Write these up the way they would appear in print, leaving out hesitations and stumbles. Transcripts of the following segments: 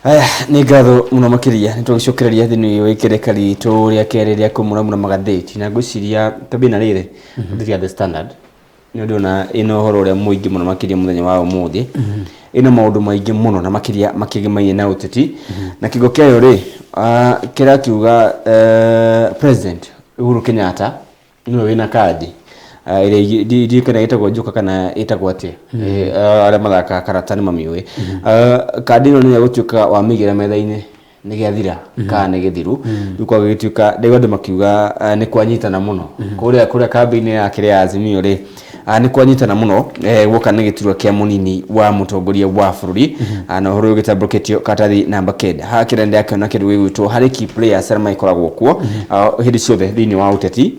Aya, nĩ ngatho mũno makĩria. Nĩ tũgĩcokereria thĩinĩ wa ikereka ritũ rĩa kerĩ rĩa kũmũramũra magathĩti, na ngwĩciria twambie na rĩrĩ ngathĩti ya The Standard, nĩ ũndũ ona ĩna ũhoro ũrĩa mũingĩ mũno makĩria mũthenya wa ũmũthĩ. Ĩna maũndũ maingĩ mũno na makĩria makĩgemaine na ũteti, na kĩgo kĩayo rĩ, kĩrakiuga President Uhuru Kenyatta nĩwe wĩna kandi ĩrĩa ndiũĩ kana ĩtagwo njoka kana ĩtagwo atĩa. Arĩa mathakaga karata nĩ mamĩũĩ. Kandi ĩno nĩyo gũtuĩka wamĩigĩra metha-inĩ nĩ gĩathira kana nĩ gĩthiru. Rĩu kwagĩgĩtuĩka ndaigua andũ makiuga nĩ kwanyitana mũno kũrĩa kambĩ-inĩ ya kĩrĩa ya Azimio rĩ, nĩ kwanyitana mũno guoka nĩ gĩturwa kĩa mũnini wa mũtongoria wa bũrũri. Na ũhoro ũyũ ũgĩtambũrũkĩtio karatathi namba 9 haha, kĩrĩa ndĩrakĩona kĩndũ gĩgwĩtwo harĩ key players arĩa magĩkoragwo kuo hĩndĩ ciothe thĩinĩ wa ũteti.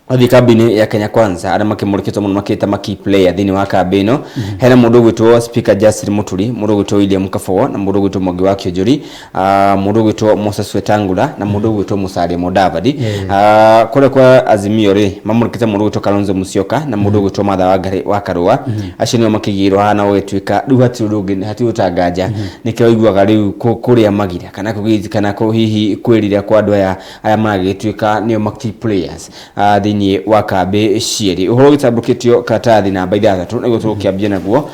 Wathiĩ kambĩ-inĩ ya Kenya Kwanza, arĩa makĩmũrĩkĩtwo mũno makĩta ma key player thĩinĩ wa kambĩ ĩno, hena mũndũ ũgwĩtwo Speaker Justin Muturi, mũndũ ũgwĩtwo William Kabogo, na mũndũ ũgwĩtwo Mwangi wa Kĩonjori, mũndũ ũgwĩtwo Moses Wetangula, na mũndũ ũgwĩtwo Musalia Mudavadi. Kũrĩa kwa Azimio rĩ, mamũrĩkĩte mũndũ ũgwĩtwo Kalonzo Musyoka na mũndũ ũgwĩtwo Martha Wangari wa Karũa. Acio nĩo makĩigĩirwo haha na gũgĩtuĩka rĩu hatirĩ ũndũ ũngĩ, hatirĩ ũtanganja. Nĩkĩo ũiguaga rĩu kũrĩa magira kana kana hihi kwĩrira kwa andũ aya arĩa maragĩtuĩka nĩo ma key players thĩinĩ wa kambĩ cierĩ. Ũhoro ũgĩtambũrũkĩtio karatathi namba 6 nĩguo tũgũkĩambia naguo.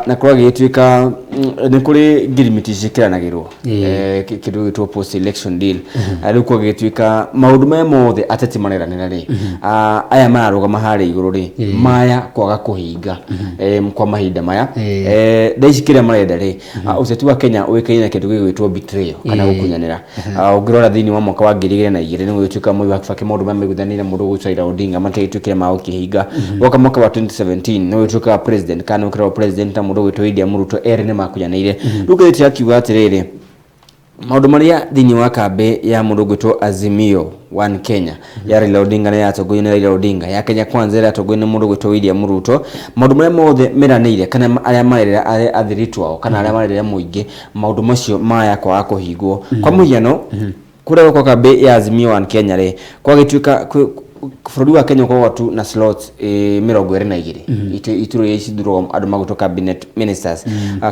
Na kũragĩtuĩka nĩ kũrĩ ngirimiti ciĩkĩranagĩrwo, kĩndũ gĩgwĩtwo post election deal. Rĩu kwagĩtuĩka maũndũ maya mothe ateti mareranĩra rĩ, aya mararũgama harĩa igũrũ rĩ, maya kwaga kũhinga kwa mahinda maya. Thaa ici kĩrĩa marenda rĩ, ũteti wa Kenya ũĩkaine na kĩndũ gĩgwĩtwo betrayal kana gũkunyanĩra. Ũngĩrora thĩinĩ wa mwaka wa 2002, nĩ gũgĩtuĩka Moi wa Kibaki maũndũ marĩa maiguithanĩire na mũndũ ũgwĩtwo Raila Odinga matiagĩtuĩkire ma gũkĩhinga. Woka mwaka wa 2017, nĩ gũgĩtuĩka president kana nĩ gũkĩragwo president na mũndũ ũgwĩtwo William Ruto, erĩ nĩ makunyanĩire. Rĩu ngathĩti yakiuga atĩrĩrĩ, maũndũ marĩa thĩinĩ wa kambĩ ya mũndũ ũgwĩtwo Azimio One Kenya ya Raila Odinga na yatongorio nĩ Raila Odinga, ya Kenya Kwanza ĩrĩa yatongorio nĩ mũndũ ũgwĩtwo William Ruto, maũndũ marĩa mothe meranĩire kana arĩa marerera athiritũ ao kana arĩa marerera mũingĩ, maũndũ macio maya kwaga kũhingwo. Kwa mũhiano, kũrĩa kwa kambĩ ya Azimio One Kenya rĩ, kwagĩtuĩka bũrũri wa Kenya ũkoragwo tu na slots 22, iturwa iria cithuragwo andũ magwĩtwo cabinet ministers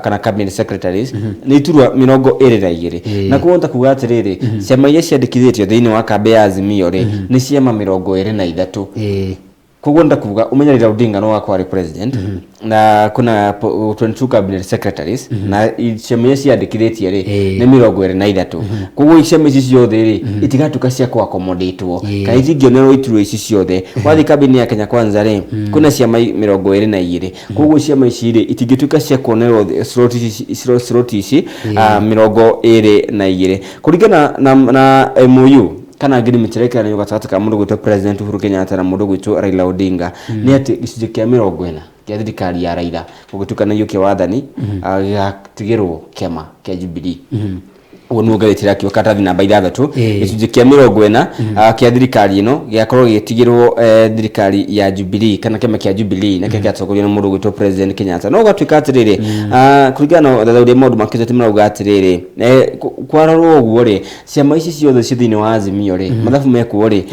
kana cabinet secretaries, nĩ iturwa 22. Na koguo ta kuga atĩrĩrĩ, ciama iria ciandĩkithĩtio thĩinĩ wa kambĩ ya Azimio rĩ, nĩ ciama 23. Koguo nda kuga ũmenye Raila Odinga no akorwo arĩ president na kuna 22 cabinet secretaries, na ciama iria ciandĩkithĩtie rĩ, nĩ 23. Koguo ciama ici ciothe rĩ, itigatuĩka cia kũ accommodate-wo kana itingĩonerwo iturwa ici ciothe. Wathiĩ kambĩ-inĩ ya Kenya Kwanza rĩ, kwĩna ciama 22. Koguo ciama ici rĩ, itingĩtuĩka cia kuonerwo slot ici, slot ici 22 kũringana na MOU kana ngirimiti ĩrĩa ĩkĩranĩirwo gatagatĩ ka mũndũ gwĩtwo President Uhuru Kenyatta na mũndũ gwĩtwo Raila Odinga, nĩ atĩ gĩcunjĩ kĩa 40 kĩa thirikari ya Raila gũgĩtuĩka nĩ iyũkia wathani, gĩgatigĩrwo kĩama kĩa Jubilee. Ũguo nĩguo ngathĩti ĩrakiuga karatathi namba 6. Gĩcunjĩ kĩa 40 kĩa thirikari ĩno gĩgakorwo gĩgĩtigĩrwo thirikari ya Jubilee kana kĩama kĩa Jubilee, nakĩo kĩratongorio nĩ mũndũ ũgwĩtwo President Kenyatta. No gũgatuĩka atĩrĩrĩ, kũringana na ũthathaiya maũndũ ma kĩũteti marauga atĩrĩrĩ, kwarorwo ũguo rĩ, ciama ici ciothe ciĩ thĩinĩ wa Azimio rĩ, mathabu mekwo rĩ,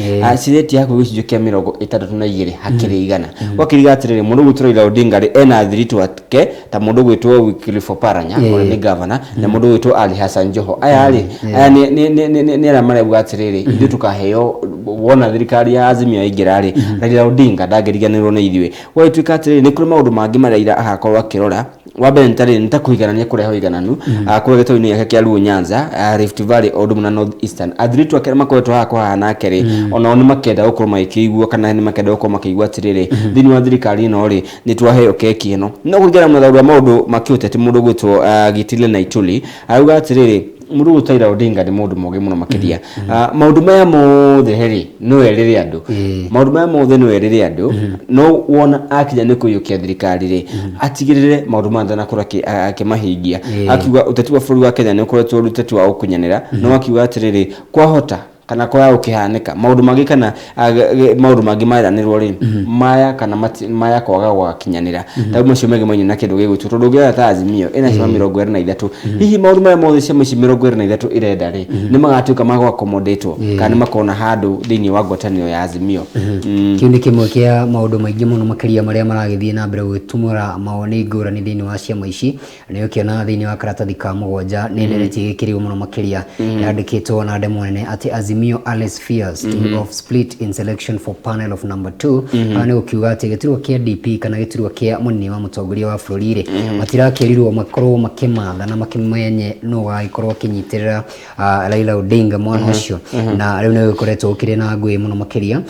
ciretia hakuhĩ gĩcunjĩ kĩa 62 hakĩrĩ igana. Gwakĩriga atĩrĩrĩ, mũndũ ũgwĩtwo Raila Odinga rĩ, ena athiritũ ake ta mũndũ ũgwĩtwo Wycliffe Oparanya, ũrĩa nĩ governor, na mũndũ ũgwĩtwo Ali Hassan Joho. Aya rĩ, aya nĩ arĩa marauga atĩrĩrĩ, ithuĩ tũkaheo wona thirikari ya Azimio yaingĩra rĩ, Raila Odinga ndangĩriganĩrwo nĩ ithuĩ. Gwagĩtuĩka atĩrĩrĩ, nĩ kũrĩ maũndũ mangĩ marĩa Raila agakorwo akĩrora. Wa mbere nĩ tarĩ nĩ ta kũiganania, kũrehe ũigananu kũrĩa gĩtaũ-inĩ gĩake kĩa Luo Nyanza, Rift Valley o ũndũ ũmwe na North Eastern. Athiritũ ake arĩa makoretwo haha kũhaha nake rĩ, onao nĩ makenda gũkorwo magĩkĩigua kana nĩ makenda gũkorwo makĩigua atĩrĩrĩ, thĩinĩ wa thirikari ĩno rĩ, nĩ twaheo keki ĩno. No kũringana na mũthauri wa maũndũ ma kĩũteti mũndũ ũgwĩtwo Gitile Naituli, arauga atĩrĩrĩ, mũndũ ũgwĩtwo Raila Odinga nĩ mũndũ mũgĩ mũno makĩria. Maũndũ maya mothe rĩ, no erĩre andũ, maũndũ maya mothe no erĩre andũ, no wona akinya nĩ kũiyũkia thirikari rĩ, atigĩrĩre maũndũ maya ndanakorwo akĩmahingia. Akiuga ũteti wa bũrũri wa Kenya nĩ ũkoretwo ũrĩ ũteti wa gũkunyanĩra, no akiuga atĩrĩrĩ, kwahota Kana kwaya gũkĩhanĩka maũndũ mangĩ kana maũndũ mangĩ maranĩrwo rĩ, maya kana maya kwaga gwakinyanĩra ta macio mangĩ maina na kĩndũ gĩgwĩtwo, tondũ ũngĩrora ta Azimio ĩna ciama 23, hihi maũndũ maya mothe ciama ici 23 irenda rĩ, nĩ magatuĩka ma gũaccommodate-wo kana nĩ makona handũ thĩinĩ wa ngwatanĩro ya Azimio? Kĩu nĩ kĩmwe kĩa maũndũ maingĩ mũno makĩria marĩa maragĩthiĩ na mbere gũgĩtumũra mawoni ngũrani thĩinĩ wa ciama ici. Na nĩ ũkĩona thĩinĩ wa karatathi ka mũgwanja nĩ ndereti ĩgĩkĩrĩirwo mũno makĩria, yandĩkĩtwo na ndemwa nene atĩ "Azimio Alice fears to of split in selection for panel of number 2". Haha nĩ gũkiuga atĩ gĩturwa kĩa DP kana gĩturwa kĩa mũnini wa mũtongoria wa bũrũri rĩ, matirakĩrirwo makorwo makĩmatha na makĩmenye nũ ũgagĩkorwo akĩnyitĩrĩra Raila Odinga mwana ũcio. Na rĩu nĩ gũkoretwo gũkĩrĩ na ngũĩ mũno makĩria.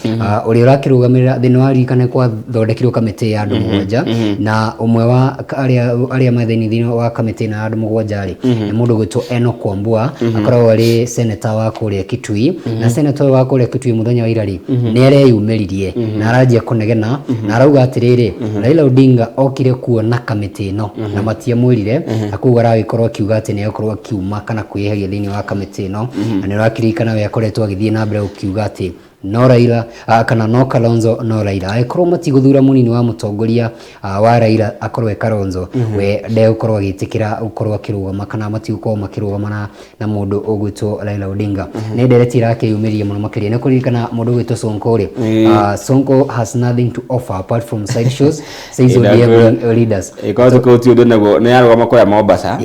Ũrĩa ũrakĩrũgamĩrĩra thĩinĩ wa ririkane kwathondekirwo kamĩtĩ ya andũ mũgwanja, na ũmwe wa arĩa me thĩinĩ wa kamĩtĩ ĩno ya andũ mũgwanja rĩ, nĩ mũndũ ũgwĩtwo Enoch Wambua, akoragwo arĩ senator wa kũrĩa Kitui. Na senator ũyũ wa kũrĩa Kitui mũthenya wa ira rĩ, nĩ areyumĩririe na aranjia kũnegena na arauga atĩrĩrĩ, Raila Odinga okire kuona kamĩtĩ ĩno na matiamwĩrire, na koguo aragĩkorwo akiuga atĩ nĩ egũkorwo akiuma kana kwĩyeheria thĩinĩ wa kamĩtĩ ĩno. Na nĩ ũrakĩririkana we akoretwo agĩthiĩ na mbere gũkiuga atĩ no Raila kana no Kalonzo, no Raila. Angĩkorwo matigũthura mũnini wa mũtongoria wa Raila akorwo e Kalonzo, we ndegũkorwo agĩtĩkĩra gũkorwo akĩrũgama kana matigũkorwo makĩrũgama na mũndũ ũgwĩtwo Raila Odinga. Nĩ ndereti irakĩyumĩria mũno makĩria. Nĩ kũririkana mũndũ ũgwĩtwo Sonko rĩ, "Sonko has nothing to offer apart from side shows," says ODM leaders. Ĩkorwo gũtirĩ ũndũ naguo nĩ arũgama kũrĩa Mombasa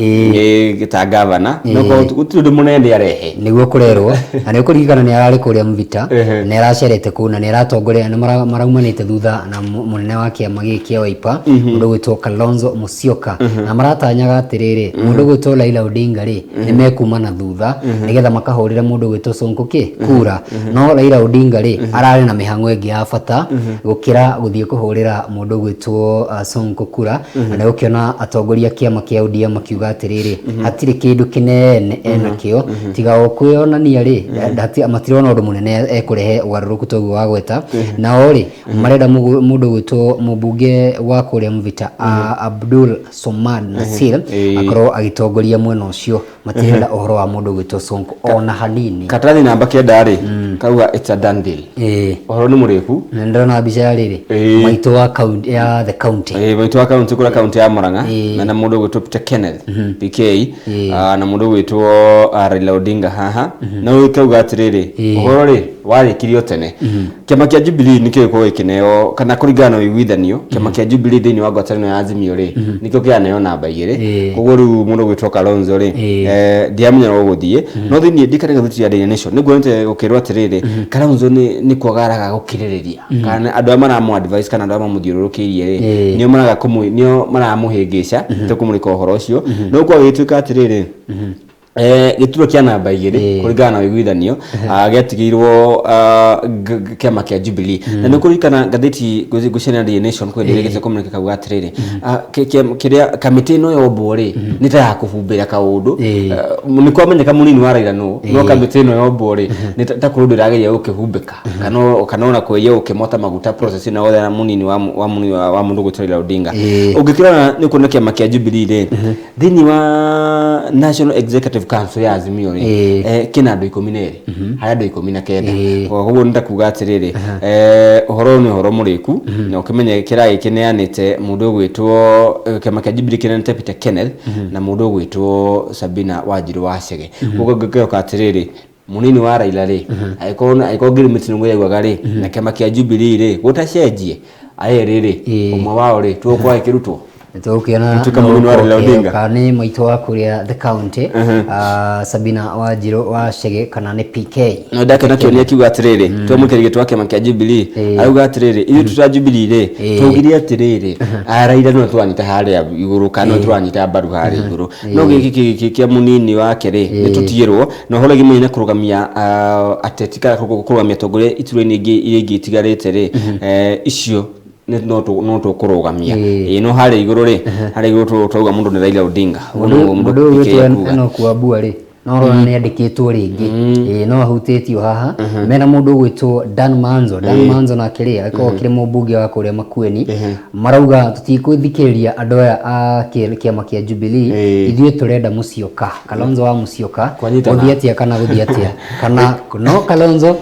ta gavana, no korwo gũtirĩ ũndũ mũnene arehe. Nĩguo kũrerwo. Na nĩ ũkũririkana nĩ ararĩ kũrĩa Mvita, nĩ aracerete kũu na nĩ aratongoria, nĩ maraumanĩte thutha na mũnene wa kĩama gĩkĩ kĩa Wiper, mũndũ ũgwĩtwo Kalonzo Musyoka, na maratanyaga atĩrĩrĩ, mũndũ ũgwĩtwo Raila Odinga rĩ, nĩ mekuma na thutha nĩgetha makahũrĩra mũndũ ũgwĩtwo Sonko kĩ kura. No Raila Odinga rĩ, ararĩ na mĩhang'o ĩngĩ ya bata gũkĩra gũthiĩ kũhũrĩra mũndũ ũgwĩtwo Sonko kura. Na nĩ ũkĩona atongoria a kĩama kĩa ODM makiuga atĩrĩrĩ, hatirĩ kĩndũ kĩnene enakĩo tiga o kwĩyonania rĩ, matirona ũndũ mũnene ekũrehe ũgarũrũku toguo wa gweta. Nao rĩ, marenda mũndũ ũgwĩtwo mũmbunge wa kũrĩa Mvita, Abdul Somad Nasir, akorwo agĩtongoria mwena ũcio. Matirenda ũhoro wa mũndũ ũgwĩtwo Sonko ona hanini. Karatathi namba 9 rĩ, kauga "It's a done deal". Ũhoro nĩ mũrĩku. Na ndĩrona mbica ya rĩrĩ, maitũ wa county ya the county. Maitũ wa kaunti kũrĩa kaunti ya Murang'a, na mũndũ ũgwĩtwo Peter Kenneth PK, na mũndũ ũgwĩtwo Raila Odinga haha, na ũyũ kauga atĩrĩrĩ, ũhoro rĩ warĩkirio tene. Kĩama kĩa Jubilee nĩkĩo gĩkoragwo gĩkĩneo, kana kũringana na ũiguithanio, kĩama kĩa Jubilee thĩinĩ wa ngwatanĩro ya Azimio rĩ, nĩkĩo kĩraneo namba 2. Koguo rĩu mũndũ ũgwĩtwo Kalonzo rĩ, ndiramenya no gũthiĩ no thĩinĩ ndikane ngathĩti ya Daily Nation nĩguo gũkĩrwo atĩrĩrĩ, Kalonzo nĩ kwaga araga gũkirĩrĩria, kana andũ arĩa maramũ advice kana andũ arĩa mamũthiũrũrũkĩirie rĩ, nĩo maraga kũmũ nĩo maramũhĩngĩca tũkũmũrĩka ũhoro ũcio. No kwagĩtuĩka atĩrĩrĩ, gĩturwa kĩa namba 2 kũringana na ũiguithanio gĩatigĩirwo kĩama kĩa Jubilee. Na nĩ kũririkana ngathĩti ngũcania Daily Nation kwĩ ndĩrĩkĩtie kũmũrĩka kauga atĩrĩrĩ, kĩrĩa kamĩtĩ ĩno yombwo rĩ, nĩ ta ya kũhumbĩra kaũndũ. Nĩ kwamenyeka mũnini wa Raila nũ, no kamĩtĩ ĩno yombwo rĩ, nĩ ta kũrĩ ũndũ ĩrageria gũkĩhumbĩka kana ona kũgeria gũkĩmota maguta process ĩno yothe ya mũnini wa mũnini wa mũndũ gwĩtwo Raila Odinga. Ũngĩkĩrora nĩ ũkuona kĩama kĩa Jubilee rĩ, thĩinĩ wa National Executive Council ya Azimio rĩ, kĩna andũ 12 harĩ andũ 19. Koguo nĩ ta kuga atĩrĩrĩ, ũhoro ũyũ nĩ ũhoro mũrĩku, na ũkĩmenye kĩrĩa gĩkĩneanĩte mũndũ ũgwĩtwo kĩama kĩa Jubilee kĩneanĩte Peter Kenneth na mũndũ ũgwĩtwo Sabina Wanjiru wa Chege. Koguo ngĩkĩroka atĩrĩrĩ, mũnini wa Raila rĩ, angĩkorwo ngirimiti nĩguo yaugaga rĩ, na kĩama kĩa Jubilee rĩ, gũtacenjie ayerĩ rĩ, ũmwe wao rĩ, tũgũkorwo agĩkĩrutwo. Tũgũkĩona. Gũtuĩka mũnini wa Raila Odinga. Kana nĩ maitũ wa kũrĩa the county, Sabina Wanjiru wa Chege, kana nĩ PK. No ndakena kĩonia kiuga atĩrĩrĩ, twamũkĩra gĩtwa kĩama kĩa Jubilee, arauga atĩrĩrĩ, ithuĩ tũta Jubilee rĩ, twaugire atĩrĩrĩ, Raila no tũranyita harĩa igũrũ kana no tũranyita mbaru harĩa igũrũ, no gĩkĩ kĩa mũnini wake rĩ, nĩ tũtigĩrwo na ũhoro wĩgiĩ mũnene kũrũgamia ateti kana kũrũgamia atongoria iturwa-inĩ ingĩ iria ingĩ itigarĩte rĩ, icio no tũkũrũgamia. Ĩĩ, no harĩa igũrũ rĩ, harĩa igũrũ twauga mũndũ nĩ Raila Odinga. Ũguo mũndũ nĩguo mũndũ ũyũ PK ũgwĩtwo ekuga. Enoch Wambua rĩ. No ũrona nĩ andĩkĩtwo rĩngĩ. Ĩĩ, no ahutĩtio haha mena mũndũ ũgwĩtwo Dan Manzo. Dan Manzo nake rĩ, agĩkorwo akĩrĩ mũmbunge wa kũrĩa Makueni. Marauga tũtikũthikĩrĩria andũ aya a kĩama kĩa Jubilee, ithuĩ tũrenda Musyoka, Kalonzo wa Musyoka. Kwanyitana. Gũthiĩ atĩa kana gũthiĩ atĩa, kana no Kalonzo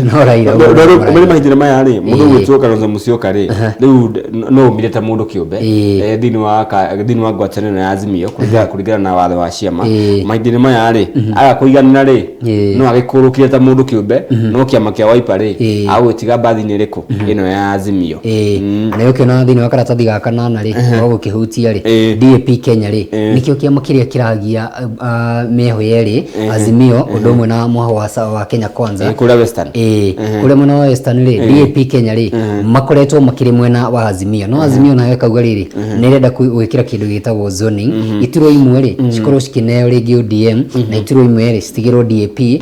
no Raila, ũguo nĩguo Marĩ marauga. mahinda maya rĩ, mũndũ ũgwĩtwo Kalonzo Musyoka rĩ, rĩu no umire ta mũndũ kĩũmbe thĩinĩ wa ngwatanĩro ya Azimio kũringana na watho wa ciama. Mahinda-inĩ maya rĩ, aga kũiganĩra rĩ, no agĩkũrũkire ta mũndũ kĩũmbe, no kĩama kĩa Wiper rĩ, agũgĩtiga mbathi-inĩ ĩrĩkũ ĩno ya Azimio. Na ũkĩona thĩinĩ wa karatathi ga kanana rĩ, o gũkĩhutia rĩ, DAP Kenya rĩ, nĩkĩo kĩama kĩrĩa kĩragia mĩeho yerĩ, Azimio ũndũ ũmwe na mwahũ wa Kenya Kwanza. Kũrĩa Western. Ĩĩ, kũrĩa mwena wa Western rĩ, DAP Kenya rĩ, makoretwo makĩrĩ mwena wa Azimio, no Azimio nayo ĩkauga rĩrĩ, nĩ ĩrenda gwĩkĩra kĩndũ gĩtagwo zoning, iturwa imwe rĩ, cikorwo cikĩneo rĩngĩ ODM, na iturwa imwe rĩ, citigĩrwo DAP,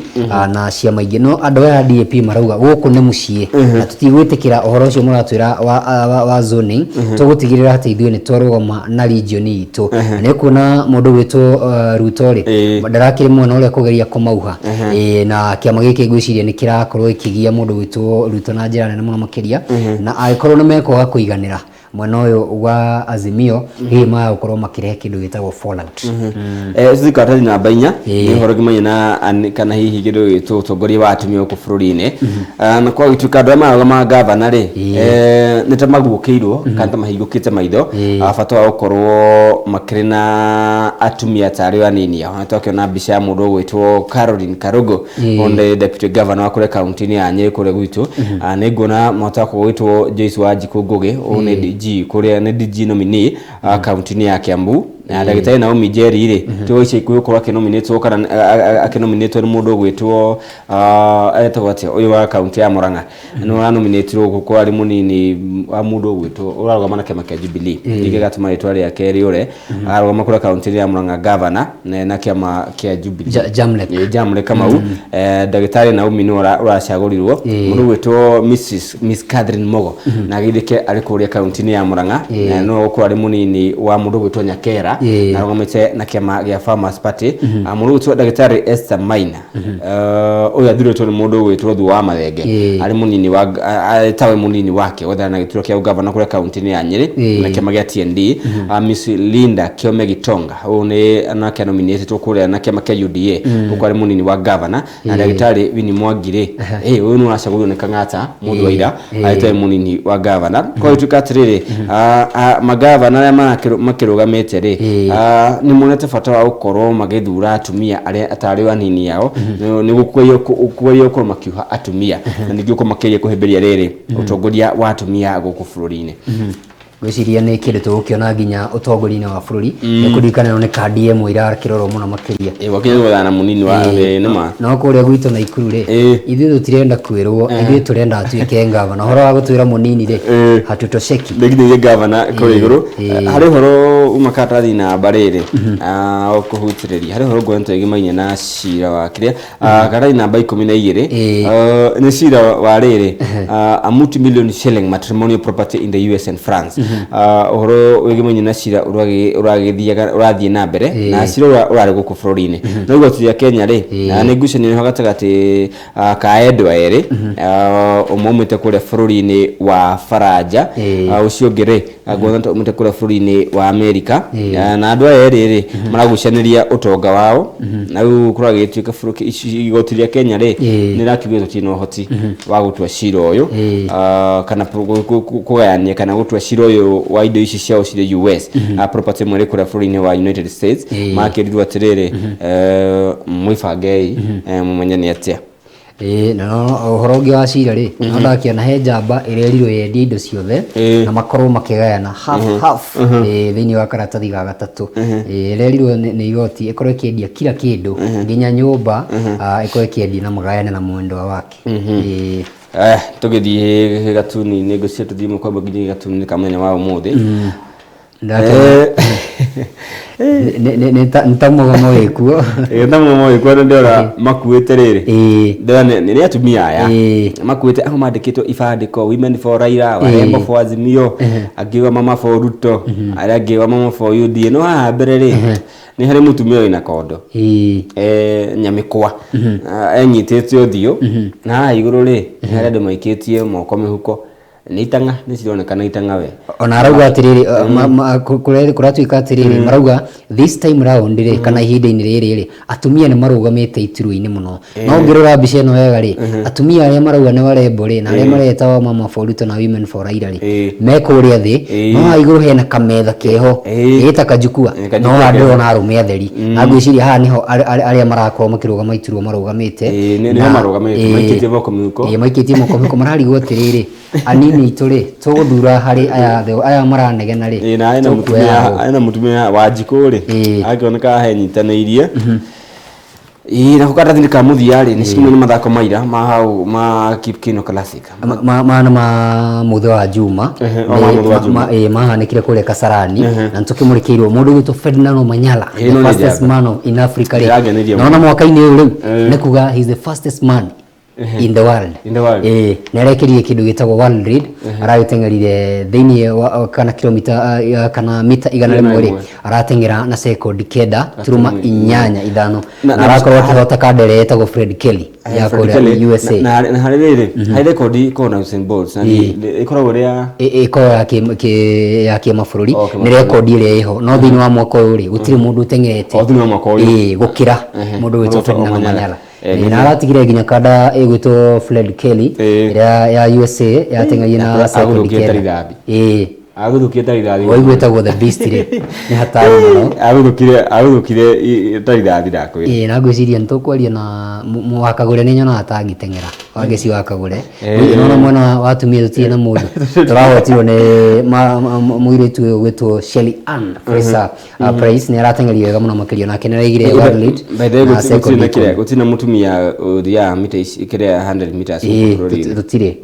na ciama ingĩ. No andũ aya a DAP marauga gũkũ nĩ mũciĩ na tũtigwĩtĩkĩra ũhoro ũcio mũratwĩra wa zoning, tũgũtigĩrĩra atĩ ithuĩ nĩ twarũgama na region itũ. Na nĩ ũkuona mũndũ ũgwĩtwo Ruto rĩ, ndarakĩrĩ mwena ũrĩa kũgeria kũmauha. Na kĩama gĩkĩ ngwĩciria nĩ kĩrakorwo gĩkĩgia mũndũ ũgwĩtwo Ruto na njĩra nene mũno makĩria, na angĩkorwo nĩ mekwaga kũiganĩra mwena ũyũ wa Azimio, hihi maya gũkorwo makĩrehe kĩndũ gĩtagwo fallout. Ũcio karatathi namba 4 nĩ ũhoro ũngĩmenya na kana hihi kĩndũ gĩgwĩtwo ũtongoria wa atumia gũkũ bũrũri-inĩ. Na kwa gũtuĩka andũ arĩa mararũgama ngavana rĩ, nĩ ta maguũkĩirwo kana ta mahingũkĩte maitho, bata wa gũkorwo makĩrĩ na atumia tarĩ o anini ao. Na twakĩona mbica ya mũndũ ũgwĩtwo Caroline Karugo, ũyũ nĩ deputy governor wa kũrĩa kaunti-inĩ ya Nyĩrĩ kũrĩa gwitũ. Nĩ nguona mwata wakwa ũgwĩtwo Joyce Wanjikũ Ngũgĩ, ũyũ nĩ DG kũrĩa, nĩ DG nominee kaunti-inĩ ya Kiambu. Na ndagĩtarĩ Naomi Njeri rĩ, tiwe ica ikuhĩ gũkorwo akĩnominĩtwo kana akĩnominĩtwo nĩ mũndũ ũgwĩtwo etagwo atĩa ũyũ wa kaunti ya Murang'a, nĩ ũranominĩtirwo gũkorwo arĩ mũnini wa mũndũ ũgwĩtwo ũrarũgama na kĩama kĩa Jubilee, ningĩ gatũma rĩtwa rĩake rĩũre, ararũgama kũrĩa kaunti-inĩ ya Murang'a gavana na kĩama kĩa Jubilee. Jamlek. Jamlek Kamau. Ndagĩtarĩ Naomi nĩwe ũracagũrirwo. Mũndũ ũgwĩtwo Mrs Miss Catherine Mogo na agĩthĩke arĩ kũrĩa kaunti-inĩ ya Murang'a, na nĩwe ũgũkorwo arĩ mũnini wa mũndũ ũgwĩtwo Nyakera, na arũgamĩte na kĩama gĩa Farmers Party. Mũndũ ũgwĩtwo ndagĩtarĩ Esther Maina, ũyũ athurĩtwo nĩ mũndũ ũgwĩtwo Thuo wa Mathenge, arĩ mũnini wa tawe mũnini wake wethana na gĩturwa kĩa ũgavana kũrĩa kaunti-inĩ ya Nyĩrĩ na kĩama gĩa TND. Miss Linda Kĩome Gitonga, ũyũ nĩ nake nominated kũrĩa na kĩama kĩa UDA gũkorwo arĩ mũnini wa gavana, na ndagĩtarĩ Winnie Mwangi rĩ, ũyũ nĩ ũracagũrirwo nĩ Kang'ata mũndũ wa ira arĩ mũnini wa gavana. Kwa gĩtuĩka atĩrĩrĩ, magavana arĩa makĩrũgamĩte rĩ, nĩ monete bata wa gũkorwo magĩthura atumia arĩa atarĩ anini ao, nĩ kũgeria gũkorwo makiuha atumia na ningĩ gũkorwo makĩgeria kũhĩmbĩria rĩrĩ ũtongoria wa atumia gũkũ bũrũri-inĩ. Ngwĩciria nĩ kĩndũ tũgũkĩona nginya ũtongoria-inĩ wa bũrũri. Nĩ kũririkana ĩno nĩ kandi ĩmwe irakĩrorwo mũno makĩria. Gwakinya gwethana na mũnini wa nĩ ma. No kũrĩa gwitũ Naikuru rĩ, ithuĩ tũtirenda kwĩrwo, ithuĩ tũrenda atuĩke ngavana. Ũhoro wa gũtwĩra mũnini rĩ, hatutosheki. Nĩnginyĩrie ngavana kũrĩa igũrũ. Harĩ ũhoro uma karatathi namba rĩrĩ, ũkũhutĩrĩria. Harĩ ũhoro nguona twĩgĩmainie na cira wa kĩrĩa, karatathi namba 12, nĩ cira wa rĩrĩ, a multi-million shilling matrimonial property in the US and France. Ũhoro wĩgĩmainie na cira ũragĩthiaga ũrathiĩ na mbere na cira ũrarĩ gũkũ bũrũri-inĩ. No igoti rĩa Kenya rĩ, nĩ ngucanio ĩho gatagatĩ ka endwa erĩ, ũmwe umĩte kũrĩa bũrũri-inĩ wa Faranja, ũcio ũngĩ rĩ, nguona ta umĩte kũrĩa bũrũri-inĩ wa Amerika. Na andũ aya erĩ rĩ, maragucanĩria ũtonga wao, na rĩu kũragĩtuĩka igoti rĩa Kenya rĩ, nĩ rĩrakiuga tũtirĩ na ũhoti wa gũtua cira ũyũ, kana kũgayania kana gũtua cira ũyũ wa indo ici ciao cirĩ US, property ĩmwe ĩrĩ kũrĩa bũrũri-inĩ wa United States. Makĩrirwo atĩrĩrĩ, mwĩbangei, mũmenye nĩ atĩa. Ĩĩ, na no ũhoro ũngĩ wa cira rĩ, no ndakĩona he njamba ĩrerirwo yendie indo ciothe na makorwo makĩgayana half half, thĩinĩ wa karatathi ga gatatũ. Ĩrerirwo nĩ igoti ĩkorwo ĩkĩendia kila kĩndũ nginya nyũmba, ĩkorwo ĩkĩendia na magayane na mwendwa wake. Tũgĩthiĩ gatuni-inĩ, ngwĩciria tũthiĩ ĩmwe kwa ĩmwe nginya gatuni-inĩ ka mũthenya wa ũmũthĩ. Ndakĩona. Nĩ ta mũgomo wĩkuo. Ĩ, ta mũgomo wĩkuo nĩ ndĩrona makuĩte rĩrĩ. Ndĩrona nĩ atumia aya makuĩte amwe mandĩkĩtwo ibandĩko women for Raila, warembo for Azimio, angĩ wa mama for Ruto, arĩa angĩ wa mama for UDA. No haha mbere rĩ, nĩ harĩ mũtumia wĩna kondo nyamĩkwa. Ah, enyitĩte ũthiũ na haha igũrũ rĩ, nĩ harĩ andũ maikĩtie moko mĩhuko. Nĩ itang'a, nĩ cironekana itang'a we. Ona arauga atĩrĩrĩ, kũratuĩka atĩrĩrĩ, marauga this time round rĩ, kana ihinda-inĩ rĩrĩ rĩ, atumia nĩ marũgamĩte iturwa-inĩ mũno. No ũngĩrora mbica ĩno wega rĩ, atumia arĩa marauga nĩ warembo rĩ, na arĩa mareta wa mama for Ruto na women for Raila rĩ, me kũrĩa thĩ, no haha igũrũ hena kametha keho, ĩ ta kajukwa, Kajukwa no haha keho. ndĩrona arũme atheri. Na ngwĩciria haha nĩho arĩa marakorwo makĩrũgama iturwa marũgamĩte. Nĩho marũgamĩte, maikĩtie moko mĩhuko. Maikĩtie moko mĩhuko, mararigwo atĩrĩrĩ, anini aitũ rĩ, tũgũthura harĩ aya aya maranegena rĩ, Na hena tũkuoya mũtumia ũ? Hena mũtumia wa njikũ rĩ, akĩoneka henyitanĩirie. Ĩ, nako karatathi ka mũthia rĩ, nĩ cikimwe nĩ mathako maira ma hau ma Kip Keino Classic. Mana ma Mũthĩ wa Juma. Ehe, o ma Mũthĩ wa Juma. Mahanĩkire kũrĩa Kasarani na nĩtũkĩmũrĩkĩirwo mũndũ ũgwĩtwo Ferdinand Omanyala, No the nĩ fastest njamba. man in Africa rĩ, Ndĩrangenirie naona mũno. mwaka-inĩ ũyũ rĩu nĩ kuga he is the fastest man in the world. In the world. Nĩ arekĩrire kĩndũ gĩtagwo world lead, aragĩteng'erire thĩinĩ wa kana kilomita kana mita igana Igana rĩmwe rĩ, rĩmwe. arateng'era na sekondi 9.85 Na- na arakorwo akĩhota kanda ĩrĩa ĩtagwo Fred Kelly ya Fred kũrĩa Kelly, USA. Na harĩ rĩrĩ, harĩ rekondi ĩkoragwo na Usain Bolt na ĩkoragwo ĩrĩ ya Ĩkoragwo ya kĩmabũrũri. O, Nĩ kĩmabũrũri. rekondi ĩrĩa ĩho, no thĩinĩ wa mwaka ũyũ rĩ, gũtirĩ mũndũ ũteng'erete O, thĩinĩ wa mwaka ũyũ. Gũkĩra mũndũ ũgwĩtwo Mũndũ Ferdinand Omanyala. Omanyala. Na aratigire nginya kanda ĩgwĩtwo Fred Kelly ĩrĩa ya USA yateng'erire na sekondi Agũthũkĩte 9. rithathi. Agũthũkire ta rithathi. Waigua ĩtagwo the beast rĩ, nĩ hatari mũno. Agũthũkire ta rithathi, ndakwĩra. Ĩ, na ngwĩciria nĩ tũkwaria na wakagũre, nĩ nyonaga ta angĩteng'era wangeci wakagũre. Nona mwena wa atumia tũtirĩ na mũndũ, tũrahotirwo nĩ mũirĩtu ũyũ ũgwĩtwo Shelly Ann Fraser Price, nĩ arateng'erire wega mũno makĩria, nake nĩ araigire world lead By the way, na gũtirĩ sekondi na kĩrĩa 10. Gũtirĩ na mũtumia ũthiaga mita ici kĩrĩa 100 meters gũkũ bũrũri-inĩ. Tũtirĩ.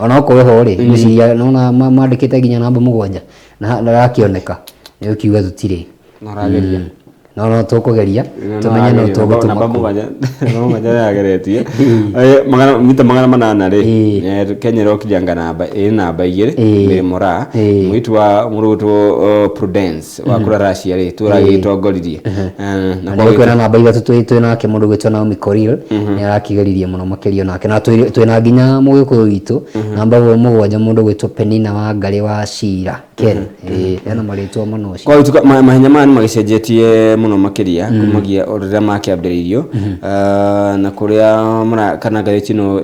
Ona okorwo ho rĩ, ngwĩciria nona mandĩkĩte nginya namba 7 na ndarakĩoneka, nĩ ũkiuga tũtirĩ. No ũrageria. No tũkũgeria tũmenye no tũgũtũma namba kũ. 7, namba 7 yageretie. Mita 800 rĩ, Kenya ĩrokire anga namba ĩ namba 2, Mary Moraa, mũirĩtu wa mũrũgũtwo Prudence wa kũrĩa Russia rĩ, tũragĩtongoririe. Na Na nĩ kwĩna namba 3 twĩ nake mũndũ ũgwĩtwo Naomi Korir, nĩ arakĩgeririe mũno makĩria nake, na twĩna nginya mũgĩkũyũ witũ namba 7, mũndũ ũgwĩtwo Penina Wangarĩ wa Cira Ken. Ena marĩtwa manoci. Kwa gũtuĩka mahenya maya nĩ magĩcenjetie mũno makĩria kumagia o rĩrĩa makĩambĩrĩirio. Na kũrĩa kana ngathĩti ĩno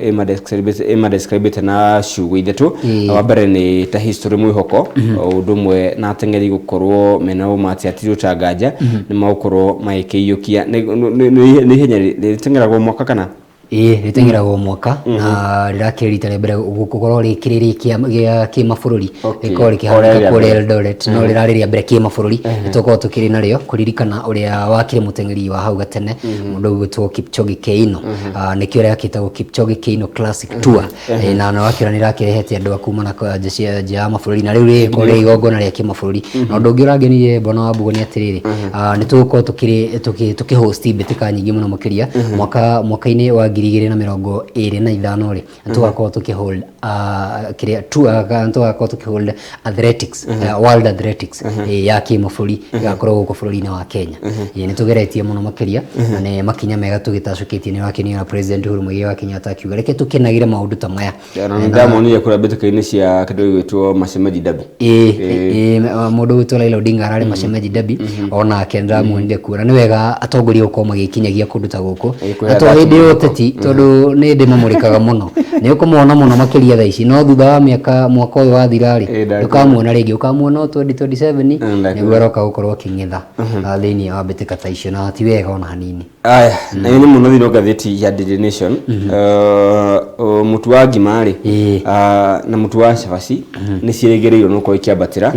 ĩmadescribĩte na ciugo ithatũ. Wa mbere nĩ ta history, mwĩhoko o ũndũ ũmwe na ateng'eri gũkorwo mena ũma atĩ hatirĩ ũtanganja nĩ magũkorwo magĩkĩiyũkia. Nĩ ihenya rĩteng'eragwo mwaka kana? Ĩĩ, rĩteng'eragwo mwaka na rĩrakĩrĩ rita rĩa mbere gũkorwo rĩkĩrĩ rĩa kĩmabũrũri. Rĩkorwo rĩkĩhanĩka O rĩa kũrĩa mbere. Eldoret, no rĩrarĩ rĩa mbere kĩmabũrũri. Nĩtũkorwo tũkĩrĩ narĩo kũririkana ũrĩa wakĩrĩ mũteng'eri wa hau gatene, mũndũ ũgwĩtwo Kipchoge Keino. Nĩkĩo rĩakĩtagwo Kipchoge Keino Classic Tour. Na nĩ wakĩona nĩ rĩrakĩrehete andũ a kuma na nja cia nja ya mabũrũri, na rĩu rĩgĩkorwo rĩ igongona rĩa kĩmabũrũri. Na ũndũ ũngĩ ũrangenirie, Bwana Wambugu, nĩ atĩrĩrĩ, nĩ tũgũkorwo tũkĩ host mbĩtĩka nyingĩ mũno makĩria mwaka-inĩ wa 2025 rĩ, nĩ tũgakorwo tũkĩ hold kĩrĩa nĩ tũgakorwo tũkĩ hold athletics, world athletics ya kĩmabũrũri ĩgakorwo gũkũ bũrũri-inĩ wa Kenya. Nĩ tũgeretie mũno makĩria na nĩ makinya mega tũgĩtacũkĩtie. Nĩ wakenio na President Uhuru Muigai wa Kenyatta akiuga reke tũkenagĩre maũndũ ta maya. Na nĩ ndamonire kũrĩa mbĩtĩka-inĩ cia kĩndũ gĩgwĩtwo Mashemeji Derby. Ĩĩ, mũndũ ũgwĩtwo Raila Odinga ararĩ Mashemeji Derby, onake ndĩramuonire kuo, na nĩ wega atongoria gũkorwo magĩkinyagia kũndũ ta gũkũ, Kwĩ na to athaki hĩndĩ ya mũno. ũteti, tondũ nĩ ndĩmamũrĩkaga mũno, nĩ ũkũmona mũno makĩria thaa ici, no thutha wa mĩaka mwaka ũyũ wathira rĩ, ndũkamuona rĩngĩ, ũkamuona o 2027 nĩguo aroka gũkorwo akĩng'etha thĩinĩ wa mbĩtĩka ta icio, na ti wega ona hanini. Aya, na nĩ mũno thĩinĩ wa ngathĩti ya Daily Nation. Mũtu wa ngima rĩ, na mũtu wa cabaci nĩ ciĩrĩgĩrĩirwo nĩ gũkorwo ikĩambatĩra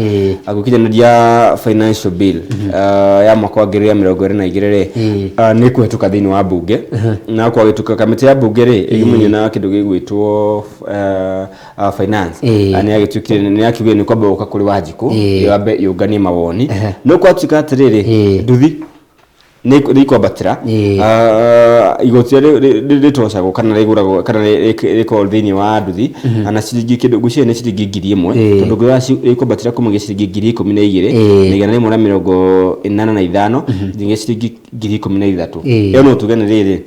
gũkinyanĩria financial bill ya mwaka wa 2022 rĩ, nĩ kũhetũka thĩinĩ wa mbunge na kwagĩtuĩka. Kamĩtĩ ya mbunge rĩ ĩgĩmũnyio na kĩndũ gĩgwĩtwo finance. Nĩ yagĩtuĩkire, nĩ yakiugire nĩ kwamba gũka kũrĩ Wanjikũ, yambe yũnganie mawoni. No gwatuĩka atĩrĩrĩ, nduthi nĩ ikwambatĩra. Igoti rĩrĩa rĩtocagwo kana rĩgũragwo kana rĩkoragwo thĩinĩ wa nduthi na ciringi kĩndũ ngwĩciria nĩ ciringi 1000, tondũ ngĩrora ĩkwambatĩra kumagia ciringi 12,185 nginya ciringi 13,000. Ĩyo no tuge nĩ rĩrĩ,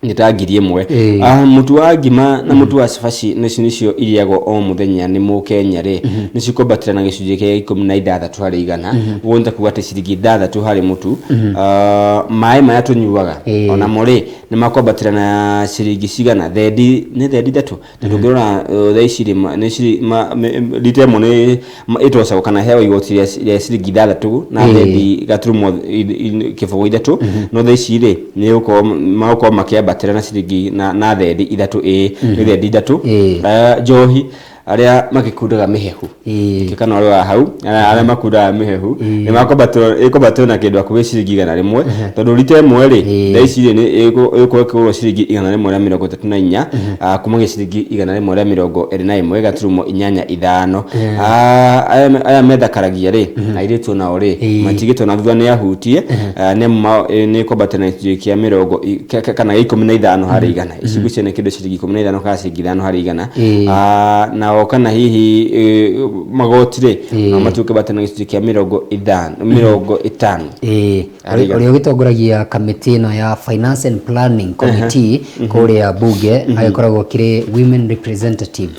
nĩ ta 1000. Mũtu wa ngima na mũtu wa cabaci nĩcio irĩagwo o mũthenya nĩ mũkenya rĩ, nĩ cikwambatĩra na gĩcunjĩ kĩa 16%. Ũguo nĩ ta kuga atĩ ciringi 6 harĩ mũtu. Maĩ maya tũnyuaga onamo rĩ, nĩ makwambatĩra na ciringi cigana? Thendi nĩ thendi 3, tondũ ũngĩrora thaa ici rĩ, rita ĩmwe nĩ ĩtocagwo kana heagwo igoti rĩa ciringi 6 na thendi gaturumo 03, no thaa ici rĩ, nĩ gũkorwo magũkorwo makĩambatĩra na ciringi na thendi 3, ĩĩ nĩ thendi 3. Njohi, arĩa magĩkundaga mĩhehu, kana ũrĩ wa hau, arĩa makundaga mĩhehu nĩ makwambatĩrwo, ĩkwambatĩrwo na kĩndũ hakuhĩ ciringi 100, tondũ rita ĩmwe rĩ, thaa ici rĩ, nĩ ĩgũkorwo ĩkĩgũrwo ciringi 134, kumagia ciringi 121.85. Aya methakaragia rĩ, airĩtu onao rĩ, matigĩtwo na thutha nĩ ahutie, nĩ nĩ ĩkwambatĩra na gĩcunjĩ kĩa mĩrongo kana gĩa 15%. Ici ngwĩciria nĩ kĩndũ ciringi 15 kana ciringi 5 harĩ igana. Nao kana hihi magoti rĩ, nao matuĩke batĩ na gĩcunjĩ kĩa 50, 50. Harĩ igana. Ũrĩa ũgĩtongoragia kamĩtĩ ĩno ya Finance and Planning Committee kũrĩa bunge agĩkoragwo akĩrĩ women representative,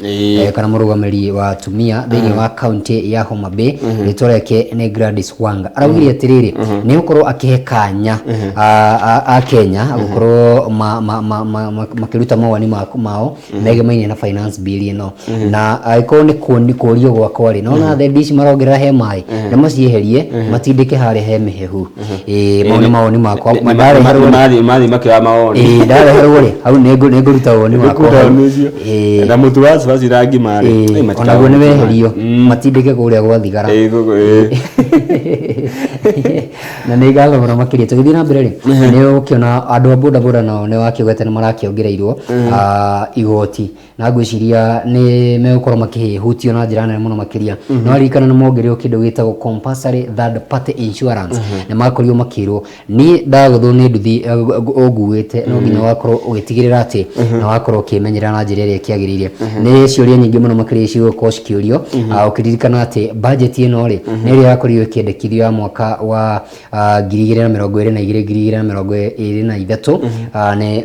kana mũrũgamĩrĩri wa atumia thĩinĩ wa kaunti ya Homa Bay, rĩtwa rĩake nĩ Gladys Wanga, araugire atĩrĩrĩ, nĩ gũkorwo akĩhe kanya a Kenya gũkorwo makĩruta mawoni mao megemainie na finance bill ĩno, na angĩkorwo nĩ kũrio gwakwa rĩ, nona thendi ici marongerera he maĩ, nĩ macieherie matindĩke harĩa he mĩhehu. Ĩĩ, mau nĩ mawoni makwa. Ndareherwo rĩ, Mathiĩ makĩoya mawoni. Ĩĩ, ndareherwo rĩ, hau nĩ ngũruta woni wakwa hau. Ũcio. Na mũtu wa cabaci na ngima rĩ, Onaguo nĩ weherio, matindĩke kũrĩa gwa thigara. Gũkũ. Na nĩ ngatho mũno makĩria. Tũgĩthiĩ na mbere rĩ, nĩ ũkĩona andũ a bodaboda nao nĩ wakĩgweta nĩ marakĩongereirwo igoti, na ngwĩciria nĩ megũkorwo makĩhutio na njĩra nene mũno makĩria. No ririkana nĩ mongereirwo kĩndũ gĩtagwo compulsory third party insurance. Nĩ makorirwo makĩrwo, niĩ ndagũthwo nĩ nduthi ũnguĩte, no nginya wakorwo ũgĩtigĩrĩra atĩ na wakorwo ũkĩmenyerera na njĩra ĩrĩa ĩkĩagĩrĩire. Nĩ ciũria nyingĩ mũno makĩria cigũkorwo cikĩũrio, ũkĩririkana atĩ budget ĩno rĩ, nĩ ĩrĩa yakorirwo ĩkĩendekithio ya mwaka wa 2022, 2023, nĩ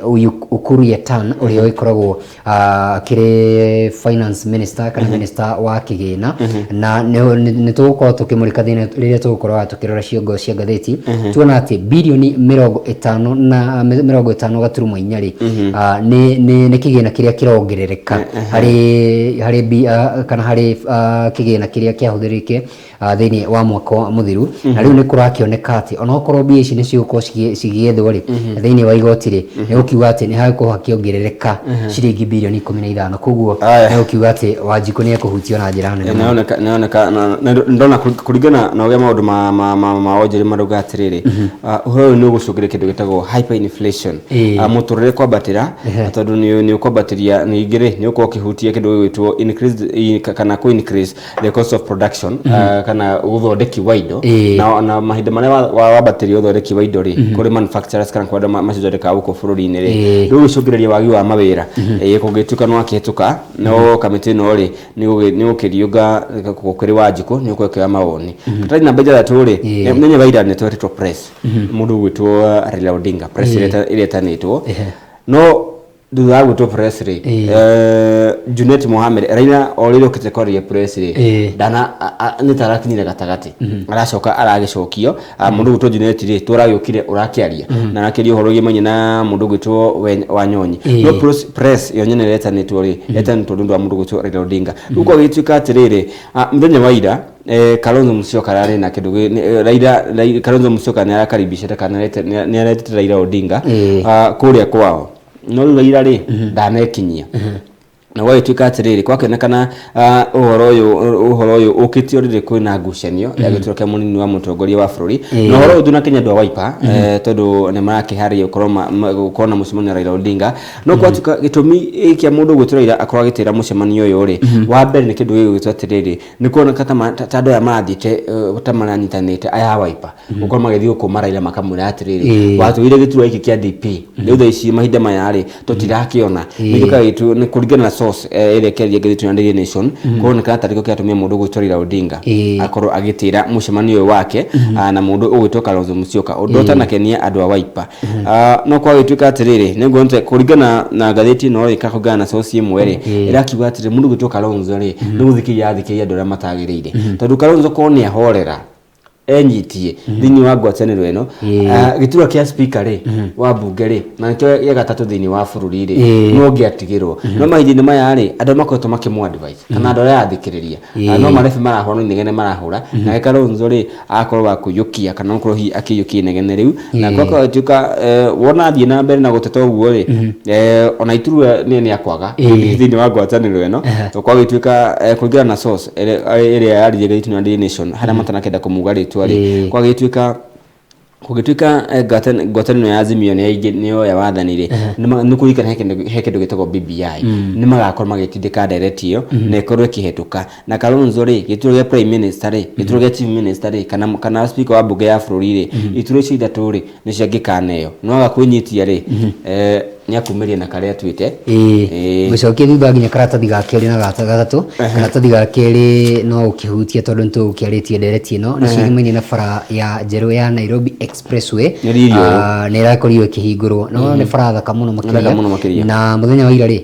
Ukur Yatani, ũrĩa ũgĩkoragwo akĩrĩ finance minister kana minister wa kĩgĩna, na nĩ tũgũkorwo tũkĩmũrĩka thĩinĩ rĩrĩa tũgũkorwo tũkĩrora ciongo cia ngathĩti, tuona atĩ birioni 50 na 50.4 rĩ, nĩ kĩgĩna kĩrĩa kĩrongerereka harĩ kana harĩ kĩgĩna kĩrĩa kĩahũthĩrĩke thĩinĩ wa mwaka wa mũthiru. Na rĩu nĩ kũrakĩoneka atĩ onokorwo mbia ici nĩ cigũkorwo cigĩethwo rĩ, thĩinĩ wa igoti rĩ, nĩ gũkiuga atĩ nĩ hagũkorwo hakĩongerereka ciringi birioni 15. Koguo nĩ gũkiuga atĩ Wanjikũ nĩ ekũhutio na njĩra nene mũno. Nĩoneka ndona kũringana na ũrĩa maũndũ ma wonjoria marauga atĩrĩrĩ, ũhoro ũyũ nĩ ũgũcũngĩrĩria kĩndũ gĩtagwo hyperinflation. Mũtũrĩre kwambatĩra, tondũ nĩ ũkwambatĩria, ningĩ rĩ, nĩ ũgũkorwo ũkĩhutia kĩndũ gĩgwĩtwo increased kana kũ increase the cost of production, kana ũthondeki wa indo. Na mahinda marĩa wambatĩria ũthondeki wa indo rĩ, kũrĩ manufacturers kana kũrĩ andũ macithondekaga gũkũ bũrũri-inĩ rĩ, rĩu gũcũngĩrĩria wagi wa mawĩra. Kũngĩtuĩka nĩ wakĩhetũka no kamĩtĩ ĩno rĩ, nĩ gũkĩriũnga kũrĩ Wanjikũ, nĩ gũkorwo ĩkĩoya mawoni. Katathi namba 6 rĩ, mũthenya wa ira nĩ twetĩtwo press, mũndũ ũgwĩtwo Raila Odinga, press ĩrĩa ĩtanĩtwo, no thutha wa gwĩtwo press rĩ, Junet Mohamed, Raila o rĩrĩa okĩte kwaria press rĩ, ndana nĩ ta arakinyire gatagatĩ, aracoka aragĩcokio. Mũndũ ũgwĩtwo Junet rĩ, tũragĩũkire ũrakĩaria na arakĩaria ũhoro ũgĩmainie na mũndũ ũgwĩtwo Wanyonyi, no press yo nyene ĩretanĩtwo rĩ, ĩretanĩtwo nĩ ũndũ wa mũndũ ũgwĩtwo Raila Odinga. Rĩu kwagĩtuĩka atĩrĩrĩ, mũthenya wa ira, Kalonzo Musyoka ararĩ na kĩndũ Raila, Kalonzo Musyoka nĩ arakaribicĩte kana nĩ aretĩte Raila Odinga kũrĩa kwao, no rĩu Raila rĩ, ndanekinyia. Na gwagĩtuĩka atĩrĩrĩ, gwakĩonekana ũhoro ũyũ ũkĩtio rĩrĩ kwĩna ngucanio ya gĩturwa kĩa mũnini wa mũtongoria wa bũrũri. Na ũhoro ũyũ ndũnakenia andũ a Wiper, tondũ nĩ marakĩharĩria gũkorwo na mũcemanio na Raila Odinga. No gwatuĩka gĩtũmi kĩa mũndũ ũgwĩtwo Raila akorwo agĩtĩra mũcemanio ũyũ rĩ, wa mbere nĩ kĩndũ gĩgwĩtwo atĩrĩrĩ, nĩ kuoneka ta andũ aya marathiĩte ta maranyitanĩte aya a Wiper gũkorwo magĩthiĩ gũkũma Raila, makamwĩra atĩrĩrĩ, watũire gĩturwa gĩkĩ kĩa DP, rĩu thaa ici mahinda maya rĩ tũtirakĩona. Nĩkĩo kagĩtu nĩ kũringana na source ĩrĩa ĩkĩaria ngathĩti ya Daily Nation, kũronekana tarĩ kĩo kĩratũmire mũndũ ũgwĩtwo Raila Odinga akorwo agĩtĩra mũcemanio ũyũ wake na mũndũ ũgwĩtwo Kalonzo Musyoka, ũndũ ũtanakenia andũ a Wiper. No kwagĩtuĩka atĩrĩrĩ, nĩnguona kũringana na ngathĩti ĩno rĩ, kana kũringana na source ĩmwe rĩ, ĩrakiuga atĩrĩ, mũndũ ũgwĩtwo Kalonzo rĩ, nĩ gũthikĩrĩria arathikĩrĩria andũ arĩa matagĩrĩire, tondũ Kalonzo korwo nĩ ahorera enyitie thĩinĩ wa ngwatanĩro ĩno, gĩturwa kĩa speaker rĩ wa mbunge rĩ, na nĩkĩo gĩa gatatũ thĩinĩ wa bũrũri rĩ, no ngĩatigĩrwo. No mahinda-inĩ maya rĩ, andũ makoretwo makĩmũ advise kana andũ arĩa arathikĩrĩria, no marebi marahũra, no inegene marahũra, nake Kalonzo rĩ agakorwo wa kũiyũkia kana gũkorwo hihi akĩiyũkia inegene rĩu. Na gwatuĩka wona athiĩ na mbere na gũteta ũguo rĩ, ona iturwa nĩ akwaga thĩinĩ wa ngwatanĩro ĩno. To kwagĩtuĩka kũringana na source ĩrĩa yaririe ngathĩti ya Daily Nation, harĩa matanakĩenda kũmuga rĩtwa rĩ, kwagĩtuĩka kũngĩtuĩka ngwatanĩro ya Azimio nĩ yoya wathani rĩ, nĩ kũririkana he kĩndũ gĩtagwo BBI, nĩ magakorwo magĩtindĩka ndereti ĩyo na ĩkorwo ĩkĩhetũka. Na Kalonzo rĩ, gĩturwa gĩa prime minister rĩ, gĩturwa gĩa chief minister rĩ, kana speaker wa mbunge ya bũrũri rĩ, iturwa icio ithatũ rĩ nĩcio angĩkaneo. No aga kwĩnyitia rĩ, nĩ akumĩria na karĩa atuĩte. Gũcokia thutha nginya karatathi ga kerĩ na gatatũ. Karatathi ga kerĩ no ũkĩhutie, tondũ nĩ tũgũkĩarĩtie ndereti ĩno nĩ ciigimainie na bara ya njerũ ya Nairobi Expressway. Nĩ riri ũyũ. Nĩ ĩrakorirwo ĩkĩhingũrwo, no nĩ bara thaka mũno Thaka mũno makĩria. Na mũthenya wa ira rĩ,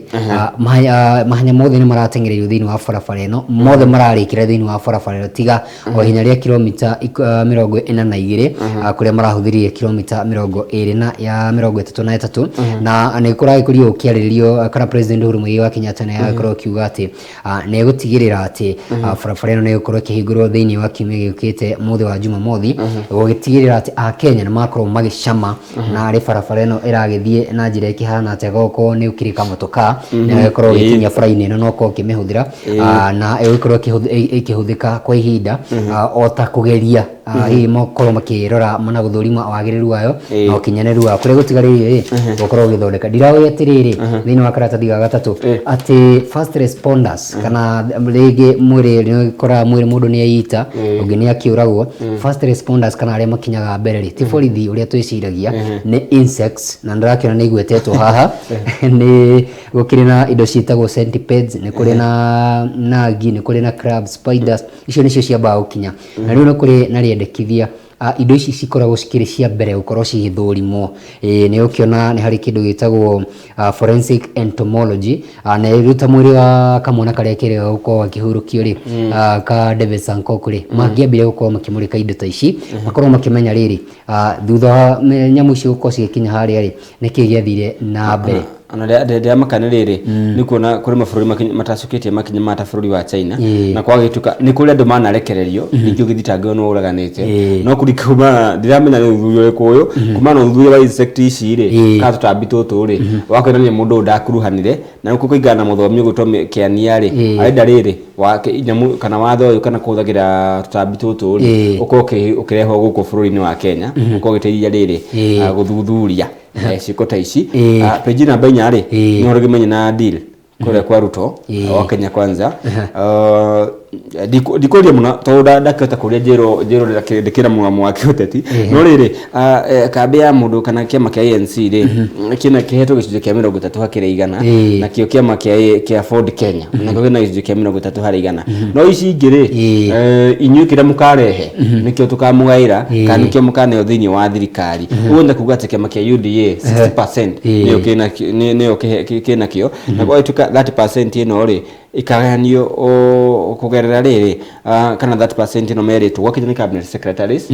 mahenya mothe nĩ marateng'ereirwo thĩinĩ wa barabara ĩno, mothe mararĩkĩra thĩinĩ wa barabara ĩno, tiga o ihenya rĩa kilomita 42, kũrĩa marahũthĩrire kilomita mĩrongo ĩrĩ na ya 33. Na nĩ kũragĩkorirwo gũkĩarĩrĩrio kana President Uhuru Muigai wa Kenyatta nĩ agĩkorwo akiuga atĩ nĩ egũtigĩrĩra atĩ barabara ĩno nĩ ĩgũkorwo ĩkĩhingũrwo thĩinĩ wa kiumia gĩũkĩte, mũthĩ wa Jumamothi, gũgĩtigĩrĩra atĩ Akenya nĩ makorwo magĩcama na arĩ barabara ĩno ĩragĩthiĩ na njĩra ĩkĩhana atĩa. Goko nĩ ũkĩrĩ kamũtoka na ĩgĩkorwo ũgĩkinyia bara-inĩ ĩno na ũkorwo ũkĩmĩhũthĩra, na ĩgũkorwo ĩkĩhũthĩka kwa ihinda o ta kũgeria, hihi makorwo makĩrora na gũthũrima wagĩrĩru wayo na ũkinyanĩru wayo, kũrĩa gũtigarĩire rĩ gũkorwo ũgĩthondeka. Ndiraũĩ atĩrĩrĩ, thĩinĩ wa karatathi ga gatatũ atĩ first responders, kana rĩngĩ mwĩrĩ nĩ ũkoraga mwĩrĩ mũndũ nĩ eita, ũngĩ nĩ akĩũragwo, first responders kana arĩa makinyaga mbere rĩ, ti borithi ũrĩa twĩciragia, nĩ insects. Na ndĩrakĩona nĩ igwetetwo haha, nĩ gũkĩrĩ na indo ciĩtagwo centipedes, nĩ kũrĩ na nagi, nĩ kũrĩ na crabs, spiders, icio nĩcio ciambaga gũkinya. Na rĩu nĩ kũrĩ na rĩendekithia, indo ici cikoragwo cikĩrĩ cia mbere gũkorwo cigĩthũrimwo. Ĩĩ, nĩ ũkĩona nĩ harĩ kĩndũ gĩtagwo forensic entomology, na rĩu ta mwĩrĩ wa kamwana karĩa kerĩga gũkorwo gakĩhurũkio rĩ, ka David Sankok rĩ, mangĩambire gũkorwo makĩmũrĩka indo ta ici, makorwo makĩmenya rĩrĩ, thutha wa nyamũ icio gũkorwo cigĩkinya harĩa rĩ, nĩkĩ gĩathire na mbere. Ona rĩrĩa maka nĩ rĩrĩ, nĩ kuona kũrĩ mabũrũri matacũkĩtie makinya ma ta bũrũri wa China, na kwagĩtuĩka nĩ kũrĩ andũ manarekererio ningĩ ũgĩthitangĩrwo nĩ ũraganĩte. No kũri kumana, ndiramenya nĩ ũthuthuria ũrĩkũ ũyũ, kumana na ũthuthuria wa insect ici rĩ, kana tũtambi tũtũ rĩ, wakwĩrania mũndũ ũyũ ndakuruhanire na nĩkuo kũringana na mũthomi ũgwĩtwo Kĩania rĩ, arenda rĩrĩ wa nyamũ kana watho ũyũ kana kũhũthagĩra tũtambi tũtũ rĩ, ũkorwo ũkĩrehwo gũkũ bũrũri-inĩ wa Kenya, ũkorwo ũgĩteithia rĩrĩ gũthuthuria ciĩko ta ici. Page namba 4 rĩ, nĩ ũhoro ũgĩmenye na deal kũrĩa kwa Ruto wa Kenya Kwanza. Ndikũria mũno tondũ ndakĩhota kũria njĩrwo ndĩkĩra mũgamo wa kĩũteti. No rĩrĩ, kambĩ ya mũndũ kana kĩama kĩa ANC rĩ, kĩna kĩhetwo gĩcunjĩ kĩa 30 hakĩrĩ igana, nakĩo kĩama kĩa Ford Kenya nakĩo kĩna gĩcunjĩ kĩa 30 harĩ igana. No ici ingĩ rĩ, inyuĩ kĩrĩa mũkarehe nĩkĩo tũkamũgaĩra kana nĩkĩo mũkaneo thĩinĩ wa thirikari. Ũguo nĩ kuga atĩ kĩama kĩa UDA 60% nĩyo nĩyo kĩna kĩo, na gwagĩtuĩka 30% ĩno rĩ ĩkagayanio kũgerera rĩrĩ, kana 30% ĩno merĩtwo gwakinya nĩ cabinet secretaries,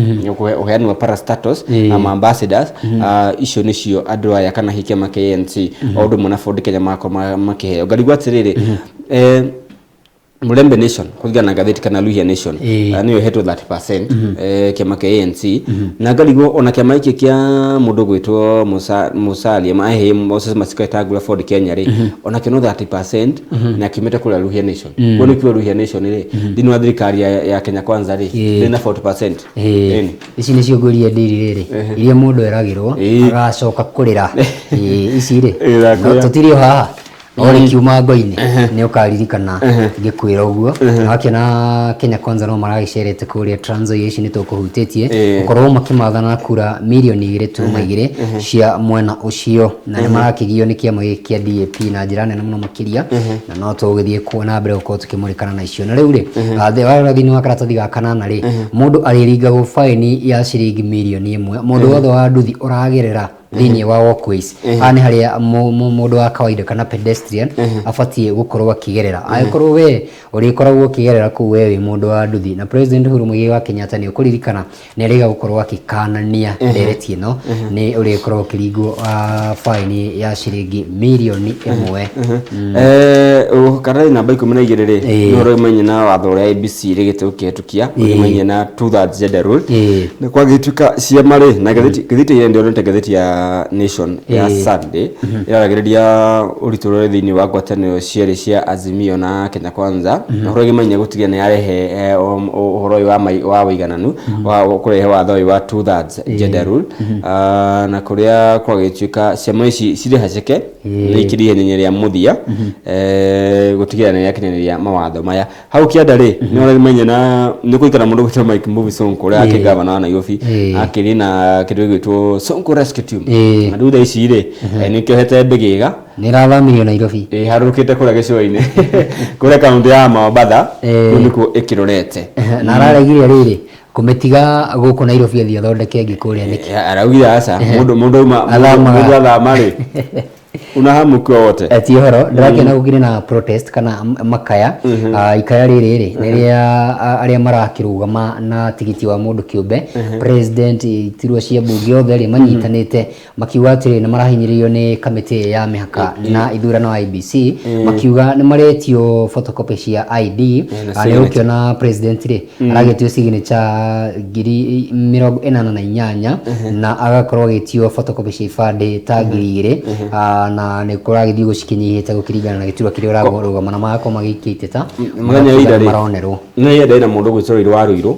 ũheani wa parastatals na ma ambassadors. Icio nĩcio andũ aya kana hihi kĩama kĩa ANC o ũndũ ũmwe na Ford Kenya magakorwo makĩheo. Ngarigwo atĩrĩrĩ, Mulembe Nation kũringana na ngathĩti kana Luhya Nation, nĩyo ĩhetwo 30%, kĩama kĩa ANC, na ngarigwo ona kĩama gĩkĩ kĩa mũndũ gwĩtwo Musalia Moses Masika Wetangula, Ford Kenya rĩ, ona kĩo no 30% na kiumĩte kũrĩa Luhya Nation. Koguo nĩ kiuga Luhya Nation rĩ, thĩinĩ wa thirikari ya Kenya Kwanza rĩ, ndĩrĩ na 40%. Ĩni. Ici nĩcio ngũria ndiri rĩrĩ iria mũndũ eragĩrwo agacoka kũrĩra. Ici rĩ, Ĩĩ, no tũtirĩ o haha o rĩkiuma ngo-inĩ nĩ ũkaririkana ngĩkwĩra ũguo. Na wakĩona Kenya Kwanza no maragĩcerete kũrĩa Trans Nzoia, ici nĩ tũkũhutĩtie gũkorwo makĩmathana na kura 2.2 million cia mwena ũcio, na nĩ marakĩgio nĩ kĩama gĩkĩ kĩa DAP na njĩra nene mũno makĩria, na no tũgũgĩthiĩ kuo na mbere gũkorwo tũkĩmũrĩkana na icio. Na rĩu rĩ, warora thĩinĩ wa karatathi ga kanana rĩ, mũndũ arĩringagwo faini ya ciringi 1 million, mũndũ wothe wa nduthi ũragerera thĩinĩ wa walkways. Haha nĩ harĩa mũndũ wa kawaida kana pedestrian abatiĩ gũkorwo akĩgerera. Angĩkorwo we ũrĩkoragwo ũkĩgerera kũu, we wĩ mũndũ wa nduthi, na President Uhuru Muigai wa Kenyatta nĩ ũkũririkana nĩ arĩga gũkorwo akĩkanania ndereti ĩno, nĩ ũrĩkorwo ũkĩringwo faini ya ciringi 1 million. Karatathi namba 12 rĩ, nĩ ũhoro ũmainie na watho ũrĩa IEBC ĩrĩgĩte gũkĩhetũkia ũrĩmainie na two thirds gender rule, na kwagĩtuĩka ciama rĩ, na ngathĩti ĩrĩa ndĩronete, ngathĩti ya Nation ya Sunday, ĩraragĩrĩria ũritũ ũrĩa ũrĩ thĩinĩ wa ngwatanĩro cierĩ cia Azimio na Kenya Kwanza, na ũhoro ũgĩmainie gũtigĩrĩra nĩ yarehe ũhoro ũyũ wa ũigananu wa kũrehe watho ũyũ wa two thirds gender rule. Ah, na kũrĩa kwagĩtuĩka ciama ici cirĩ haceke nĩ ikĩrĩ ihenya rĩa mũthia gũtigĩrĩra nĩ yakinyanĩria mawatho maya. Hau kĩanda rĩ, nĩ ũramenye na nĩ kũikara mũndũ gwĩtwo Mike Mbuvi Sonko, ũrĩa akĩ gavana wa Nairobi, akĩrĩ na kĩndũ gĩgwĩtwo Sonko Rescue Team, na rĩu thaa ici rĩ, nĩ kĩohete mbĩgĩga. Nĩ ĩrathamirio Nairobi. Ĩharũrũkĩte kũrĩa gĩcũa-inĩ, kũrĩa kaũntĩ ya Mombatha, kũu nĩkuo ĩkĩrorete. Na araregire rĩrĩ kũmĩtiga gũkũ Nairobi athiĩ athondeke ĩngĩ kũrĩa nĩkĩ? Araugire aca, mũndũ auma Athamaga. Mũndũ athama rĩ, unahamukiwa wote. Ti ũhoro ndĩrakĩona gũkĩrĩ na protest kana makaya. Ah, ikaya rĩrĩ rĩ nĩ rĩa arĩa marakĩrũgama na tigiti wa mũndũ kĩũmbe, president, iturwa cia mbunge, othe rĩ manyitanĩte makiuga atĩrĩ nĩ marahinyĩrĩrio nĩ kamĩtĩ ya mĩhaka na ithurano IEBC, makiuga nĩ maretio photocopy cia ID. Na Ah, nĩ signature. ũkĩona president rĩ aragĩtio signature 88,000 na agakorwo agĩtio photocopy cia ibandĩ ta 2,000. Ah, na nĩ kũragĩthiĩ gũcikinyihĩte gũkĩringana na gĩturwa kĩrĩa ũrarũgama, na magakorwo magĩikia iteta Mũthenya wa ira rĩ, maronerwo. Nĩ yenda ina mũndũ gwĩtwo Rũirũ wa Rũirũ.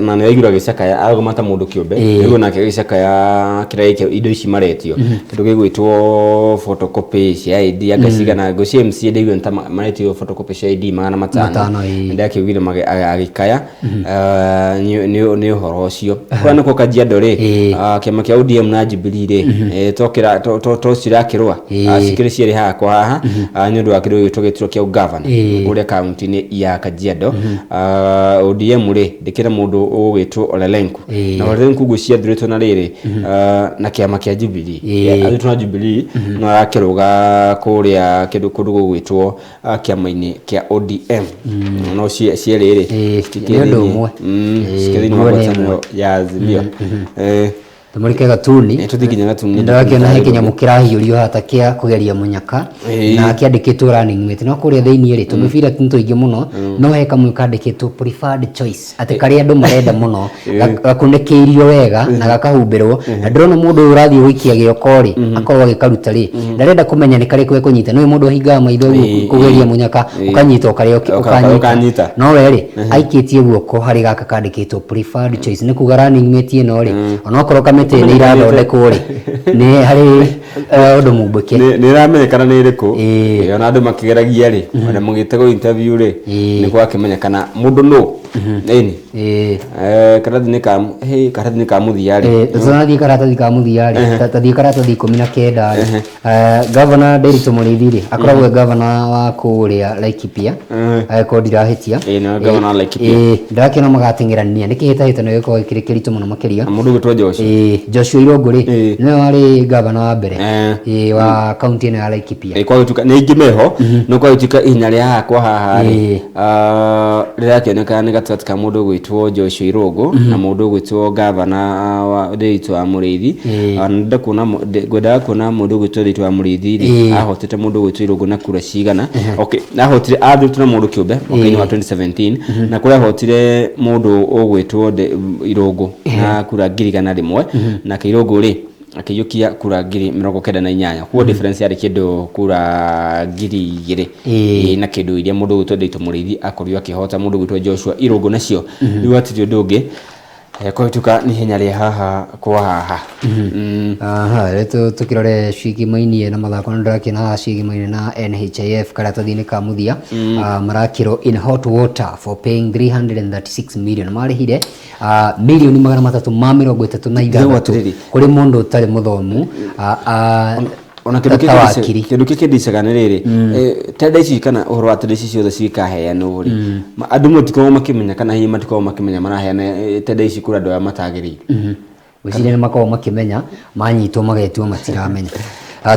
Na nĩ aiguire agĩcakaya arũgama ta mũndũ kĩũmbe. Nĩguo nake agĩcakaya kĩrĩa gĩkĩ indo ici maretio, kĩndũ gĩgwĩtwo photocopy cia ID anga cigana, ngo cia MCA ndaigua nĩ ta maretio photocopy cia ID 500. 500, ĩĩ. Ndakĩugire agĩkaya nĩ ũhoro ũcio. Kũrĩa nĩkuo Kajiado rĩ, kĩama kĩa ODM na Jubilee rĩ, to cirakĩrũa. Cikĩrĩ cierĩ haha kwa haha, nĩ ũndũ wa kĩndũ gĩgwĩtwo gĩturwa kĩa ũgavana kũrĩa kaunti-inĩ ya Kajiado. ODM rĩ, ndĩkĩrĩ mũndũ ũgwĩtwo Olelenku, na Olelenku ngwĩciria athurĩtwo na rĩrĩ, na kĩama kĩa Jubilee. Athurĩtwo na Jubilee no arakĩrũga kũrĩa kĩndũ kũndũ gũgwĩtwo kĩama-inĩ kĩa ODM, no cierĩ rĩ, Nĩ ũndũ ũmwe. Cikĩrĩ thĩinĩ wa Nguo nĩ ngwatanĩro ya Azimio. Tũmũrĩke gatuni. Tũthiĩ nginya gatuni. Ndĩrakĩona he kĩnyamũ kĩrahiũrio haha ta kĩa kũgeria mũnyaka na kĩandĩkĩtwo running mate, no kũrĩa thĩinĩ rĩ, tũmĩbira nĩ tũingĩ mũno, no he kamwe kandĩkĩtwo preferred choice, atĩ karĩa andũ marenda mũno, gakunĩkĩirio wega na gakahumbĩrwo, na ndĩrona mũndũ ũyũ ũrathiĩ gũikia gĩoko rĩ, akorwo agĩkaruta rĩ, ndarenda kũmenya nĩ karĩkũ ekũnyita. Nĩũĩ mũndũ ahingaga maitho ũguo kũgeria mũnyaka, ũkanyita o karĩa ũkanyita. Ũkanyita. No we rĩ, aikĩtie guoko harĩ gaka kandĩkĩtwo preferred choice, nĩ kuga running mate ĩno rĩ, onokorwo kamĩtĩ nĩ irathondekwo rĩ, nĩ harĩ ũndũ mumbũke. Nĩ ĩramenyekana nĩ ĩrĩkũ. Ona andũ makĩgeragia rĩ, ona mũgĩtegwo interview rĩ, nĩ gwakĩmenyekana mũndũ nũ ĩni. Karatathi nĩ ka hĩ, karatathi nĩ ka mũthia rĩ. Tũtanathiĩ karatathi ka mũthia rĩ, tathiĩ karatathi 19 rĩ, Gavana Nderitu Mũrĩithi rĩ, akoragwo e gavana wa kũrĩa Laikipia, angĩkorwo ndirahĩtia. Ĩĩ, nĩwe gavana wa Laikipia. Ndĩrakĩona magateng'erania nĩ kĩhĩtahĩtano gĩkoragwo kĩrĩ kĩritũ mũno makĩria. Na mũndũ ũgwĩtwo Joshua. Ĩĩ, Joshua Irũngũ rĩ, nĩwe warĩ gavana wa mbere wa kaunti ĩno ya Laikipia. Kwagĩtuĩka nĩ aingĩ meho, no kwagĩtuĩka ihenya rĩa haha kwa haha rĩ, rĩrakĩonekana nĩ gatagatĩ ka mũndũ ũgwĩtwo Joshua Irũngũ na mũndũ ũgwĩtwo gavana wa Ndiritu wa Mũrĩithi. Ndenda kuona ngwendaga kuona mũndũ ũgwĩtwo Ndiritu wa Mũrĩithi rĩ ahotete mũndũ ũgwĩtwo Irũngũ na kura cigana. Okay, ahotire athurĩtwo na mũndũ kĩũmbe mwaka-inĩ wa 2017, na kũrĩa ahotire mũndũ ũgwĩtwo Irũngũ na kura 100,000, nake Irũngũ rĩ akĩiyũkia kura 98,000. Koguo difference yarĩ kĩndũ kura 2,000 na kĩndũ iria mũndũ ũgwĩtwo Ndiritu Mũrĩithi akorirwo akĩhota mũndũ ũgwĩtwo Joshua Irũngũ nacio. Rĩu hatirĩ ũndũ ũngĩ kũhĩtũka nĩ ihenya rĩa haha kwa haha. Aha, rĩu tũkĩrore ciĩgĩmainie na mathako, nĩ ndĩrakĩona haha ciĩgĩmainie na NHIF karatathi-inĩ ka mũthia. Marakĩrwo in hot water for paying 336 million, marĩhire mirioni 336 Atĩrĩrĩ. kũrĩ mũndũ ũtarĩ mũthomu Ona kĩndũ ta wakiri. Kĩndũ kĩngĩ ndicaga nĩ rĩrĩ, tenda ici kana ũhoro wa tenda ici ciothe cikaheanwo rĩ, andũ matikoragwo makĩmenya kana hihi matikoragwo makĩmenya maraheana tenda ici kũrĩ andũ arĩa matagĩrĩire? Gwĩciria nĩ makoragwo makĩmenya, manyitwo magetwo matiramenya.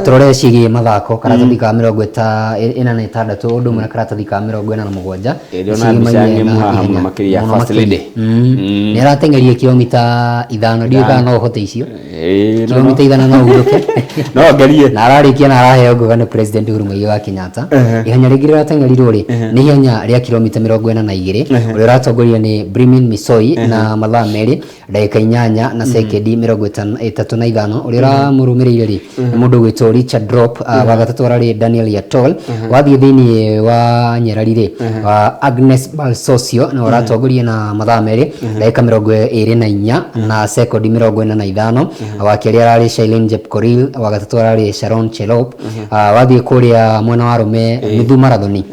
Tũrore ciĩgiĩ mathako, karatathi ka 46 ũndũ ũmwe na karatathi ka 47. Ĩ, ndĩrona mbica ng'emu haha mũno makĩria ya First Lady. Nĩ arateng'eria kilomita 5, ndiũĩ kana no ũhote icio. Ĩ, no, Kilomita 5 no ũhurũke? No ngerie. Na ararĩkia na araheo ngoga nĩ President Uhuru Muigai wa Kenyatta. Ihenya rĩngĩ rĩrateng'erirwo rĩ nĩ ihenya rĩa kilomita 42, ũrĩa ũratongoria nĩ Brimin Misoi na mathaa 2 ndagĩka 8 na sekendi 35. Ũrĩa ũramũrũmĩrĩire rĩ nĩ mũndũ ũgwĩtwo Richard Drop. Wa gatatũ ararĩ Daniel Yatol. Wathiĩ thĩinĩ wa nyerari rĩ, wa Agnes Balsosio nĩwe ũratongoria na mathaa 2 ndagĩka 24 na sekondi 45. Wa kerĩ ararĩ Shailene Jepkorir, wa gatatũ ararĩ Sharon Chelop. Wathiĩ kũrĩa mwena wa arũme, nuthu marathoni,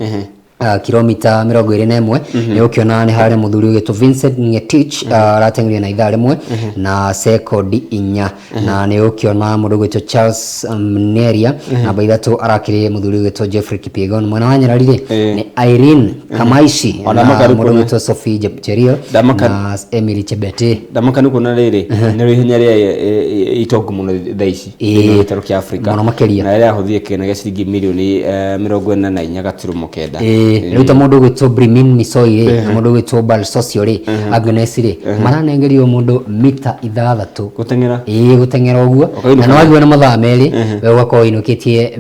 kilomita 21, nĩ ũkĩona nĩ harĩ mũthuri ũgĩtwo Vincent Ngetich, arateng'eria na ithaa 1 na sekondi 4, na nĩ ũkĩona mũndũ ũgwĩtwo Charles Mneria namba 3 arakĩrĩ mũthuri ũgwĩtwo Jeffrey Kipyegon. Mwena wa nyarari rĩ nĩ Irene Kamaishi Ona na makaru mũndũ ũgwĩtwo Sophie Jepcherio na Emily Chebete. Ndamaka nĩ kuona rĩrĩ nĩ ihenya rĩa itongu mũno thaa ici thĩinĩ wa gĩtarũ kĩa Afrika Mũno makĩria. Na rĩrĩa ahũthire kĩgĩna gĩa ciringi mirioni 44.9. Ĩĩ, rĩu ta mũndũ ũgwĩtwo Brimin Misoi rĩ na mũndũ ũgwĩtwo Balsosio rĩ, Agnes rĩ, maranengerio mũndũ mita 6 Gũteng'era. Ĩĩ, gũteng'era ũguo. Ũkainũka. Na nĩwagĩrwo na mathaa 2, we ũgakorwo ũinũkĩtie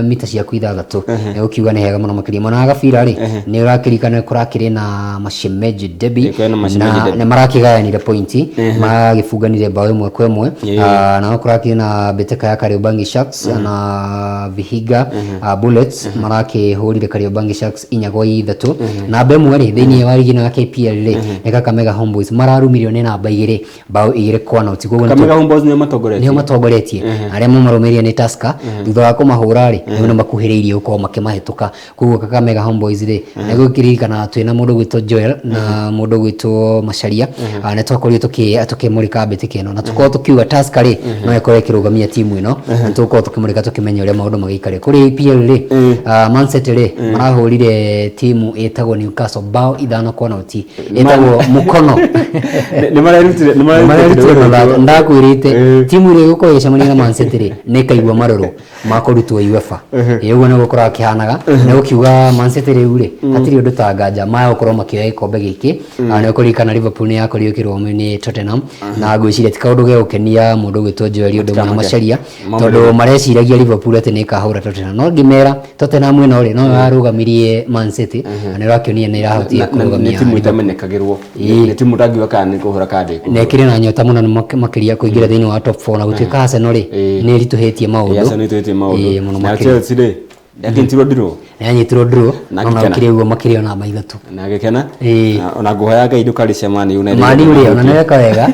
mita ciaku 6, ũkiuga nĩ hega mũno makĩria. Mwena wa gabira rĩ, nĩ ũrakĩririkana kũrakĩrĩ na Mashemeji Derby. Ĩĩ, kwĩna Mashemeji na Derby. Nĩ marakĩgayanire pointi, maragĩbunganire bao 1-1. Na no kũrakĩrĩ na mbĩtĩka ya Kariobangi Sharks na Vihiga Bullets, marakĩhũrire Kariobangi Sharks 4-3. Namba 1 rĩ thĩinĩ wa rigi ĩno ya KPL rĩ nĩ Kakamega Homeboys, mararumirio nĩ namba 2, bao 2-0. Koguo Kakamega Homeboys nĩo matongoretie. Nĩo matongoretie. Arĩa mamarũmĩrĩire nĩ Tusker, thutha wa kũmahũra rĩ, rĩu nĩ makuhĩrĩirie gũkorwo makĩmahĩtũka. Koguo Kakamega Homeboys rĩ, nĩ gũkĩririkana twĩna mũndũ ũgwĩtwo Joel na mũndũ ũgwĩtwo Macharia. Nĩ twakorirwo tũkĩmũrĩka mbĩtĩka ĩno na tũkorwo tũkiuga Tusker rĩ no ĩkorwo ĩkĩrũgamia timu ĩno, na tũgũkorwo tũkĩmũrĩka tũkĩmenya ũrĩa maũndũ magĩikare. Kũrĩ EPL rĩ, Man City rĩ marahũrire timu ĩtagwo Newcastle bao 5-0, ĩtagwo Mukono. Nĩ marerutire, nĩ marerutire mathako. Ndakwĩrĩte timu ĩrĩa ĩgũkorwo ĩgĩcemania na Man City rĩ nĩ ĩkaigua marũrũ ma kũrutwo UEFA. Ĩ, ũguo nĩguo gũkorwo akĩhanaga nĩ gũkiuga Man City rĩu rĩ hatirĩ ũndũ ta nganja maya gũkorwo makĩoya gĩkombe gĩkĩ. Nĩ ũkũririkana Liverpool nĩ yakorirwo ĩkĩrũgamio nĩ Tottenham, na ngwĩciria ti kaũndũ ge gũkenia mũndũ ũgwĩtwo Joel ũndũ ũmwe na Macharia, tondũ mareciragia Liverpool atĩ nĩ ĩkahũra Tottenham, no ngĩmera Tottenham ĩno rĩ no yarũgamirie Man City na nĩ ũrakĩonire nĩ ĩrahotire Nĩ kũrũgamia timu ĩtamenyekagĩrwo, nĩ timu ũtangiuga kana nĩ kũhũra kana ndĩkũhũra. Na ĩkĩrĩ na nyota mũno makĩria kũingĩra thĩinĩ wa top 4, na gũtuĩka Arsenal rĩ nĩ ĩritũhĩtie maũndũ. Arsenal ĩritũhĩtie maũndũ. Ĩĩ, mũno Na makĩria. Chelsea rĩ yakintirwo ndirũ. Nĩ yanyitirwo draw. Na no na gĩkena. gũkĩrĩ ũguo makĩrĩ o namba 3. Na gĩkena. Ĩĩ. Ona ngũhoya Ngai ndũkarĩce Man United. Man U rĩ, ona nĩweka wega,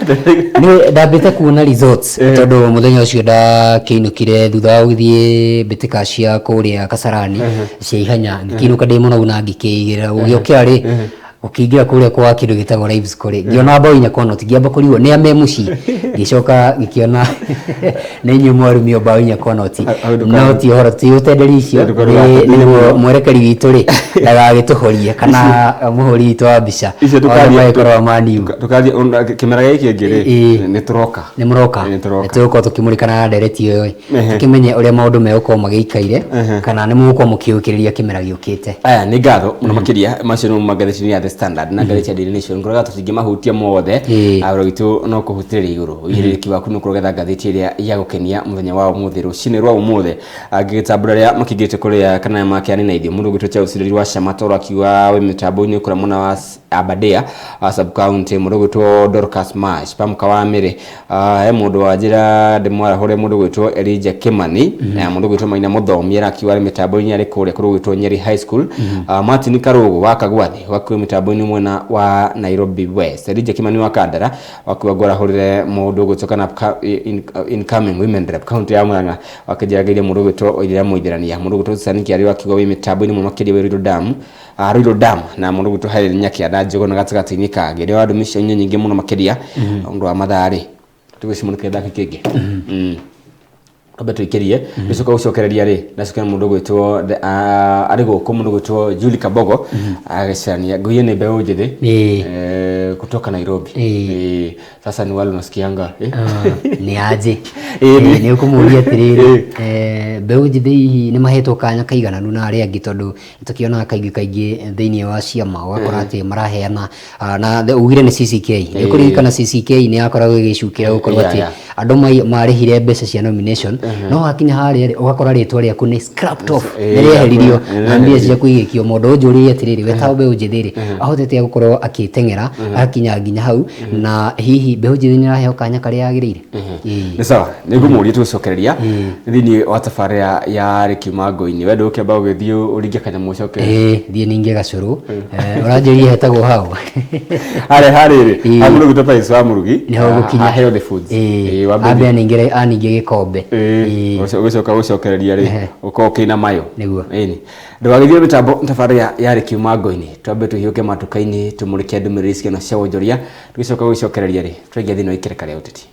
nĩ ndambĩte kuona results, tondũ mũthenya ũcio ndakĩinũkire thutha wa gũthiĩ mbĩtĩka cia kũrĩa Kasarani cia ihenya, ngĩkĩinũka ndĩ mũnogu na ngĩkĩigĩrĩra gũgĩũkĩra rĩ, ũkĩingĩra kũrĩa kwa kĩndũ gĩtagwo live score rĩ, ngĩona bao 4-0, ngĩamba kũrigwo nĩ ame mũciĩ, ngĩcoka ngĩkĩona nĩ inyuĩ mwarumio bao 4-0. Hau No ti ũhoro ti ũtenderi icio. Ndũkarũgate. Nĩguo mwerekeri witũ rĩ ndagagĩtũhorie kana mũhũri witũ wa mbica Icio othe magĩkorwo Man U. Tũkathiĩ kĩmera gĩkĩ kĩngĩ rĩ nĩ tũroka. Nĩ mũroka. Nĩ tũroka. Nĩ tũgũkorwo tũkĩmũrĩkana na ndereti ĩyo ĩ, tũkĩmenye ũrĩa maũndũ megũkorwo magĩikaire kana nĩ mũgũkorwo mũkĩũkĩrĩria kĩmera gĩũkĩte. Aya, nĩ ngatho mũno makĩria. Macio nĩmo magathĩti-inĩ ya The Standard na ngathĩti ya Daily Nation, ngũraga tũtingĩmahutia mothe. Wĩra witũ no kũhutĩrĩria igũrũ, ũigĩrĩrĩki waku nĩ ũkũgetha ngathĩti ĩrĩa ya gũkenia mũthenya wa ũmũthĩ, rũcinĩ rwa ũmũthĩ. Angĩgĩtambũra arĩa makĩingĩrĩte kũrĩa kana makĩani na ithuĩ, mũndũ ũgwĩtwo Charles Reri wa Shamatoro akiuga wĩ mĩtambo-inĩ kũrĩa mwena wa Aberdare sub county. Mũndũ ũgwĩtwo Dorcas Mash Pamũka wa Mĩrĩ, he mũndũ wanjĩra ndĩmwarahũre, mũndũ ũgwĩtwo Elijah Kimani, na mũndũ ũgwĩtwo Maina Mũthomi arakiuga arĩ mĩtambo-inĩ, arĩ kũrĩa kũrĩa ũgwĩtwo Nyeri High School. Martin Karũgũ wa Kagwathi wakiuga mĩtambo-inĩ mwena wa Nairobi West. Elijah Kimani wa Kandara wakiuga ngwarahũrĩre mũndũ ũgwĩtwo kana incoming women rep county ya Murang'a, wakĩnjĩra ngeithie mũndũ ũgwĩtwo Oirĩra Mũithĩrania. Mũndũ ũgwĩtwo Susan Kĩario akiuga wĩ mĩtambo-inĩ mũno makĩria wĩ Ruiru Dam, Ruiru Dam, na mũndũ ũgwĩtwo Helen Nyakĩanda Njũgũna gatagatĩ-inĩ kangĩ nĩ wa ndũmĩrĩri cianyu nyingĩ mũno makĩria. Ũndũ wa mathaa rĩ, tũgĩcimũrĩke thaki kĩngĩ. Twambe tũikĩrie, gĩcoka gũcokereria rĩ, nacokera mũndũ ũgwĩtwo arĩ gũkũ, mũndũ ũgwĩtwo Julie Kabogo agĩcania ngũiye nĩ mbeũ njĩthĩ kutoka Nairobi. Sasa ni wale unasikianga, eh? Nĩ aje? Nĩ ũkũmũria atĩrĩrĩ, mbeũ njĩthĩ hihi nĩ mahetwo kanya kaigananu na arĩa angĩ? Tondũ tũkĩonaga kaingĩ kaingĩ thĩinĩ wa ciama ũgakora atĩ maraheana, na ugire nĩ CCK, nĩ ũkũririkana CCK nĩ yakoragwo ĩgĩcukĩra gũkorwo atĩ andũ marĩhire mbeca cia nomination, no hakinya harĩa rĩ, ũgakora rĩtwa rĩaku nĩ scrapped off, nĩ rĩeheririo na mbia ciaku igĩkio. Mũndũ ũnjũrĩrie atĩrĩrĩ, we ta mbeũ njĩthĩ rĩ, ahotete gũkorwo akĩteng'era agakinya nginya hau, na hihi mbeũ njĩthĩ nĩ ĩraheo kanya karĩa yagĩrĩire? Nĩ sawa, nĩ ngũmũria tũgũcokereria thĩinĩ wa tabarĩra ya rĩkiuma ngo-inĩ. We ndũgũkĩamba ũgĩthiĩ ũringe kanyamũ ũcoke? Ĩĩ, thiĩ ninge gacũrũ. Ũranjĩrire hetagwo hau? Harĩa harĩrĩ ha mũndũ ũgwĩtwo Pius wa Mũrugi. Nĩho ngũkinya. Healthy Foods. Wambe ambe aningĩre aninge gĩkombe. Ũgĩcoka gũcokereria rĩ, ũkorwo ũkĩina mayo. Nĩguo. Ĩni ndũgagĩthiĩ mĩtambo tabarĩra ya rĩkiuma ngo-inĩ. Twambe tũhiũke matuka-inĩ, tũmũrĩke ndũmĩrĩri ciana cia wonjoria, tũgĩcoka gũcokereria rĩ, twaingĩa thĩinĩ wa ikereka rĩa ũteti.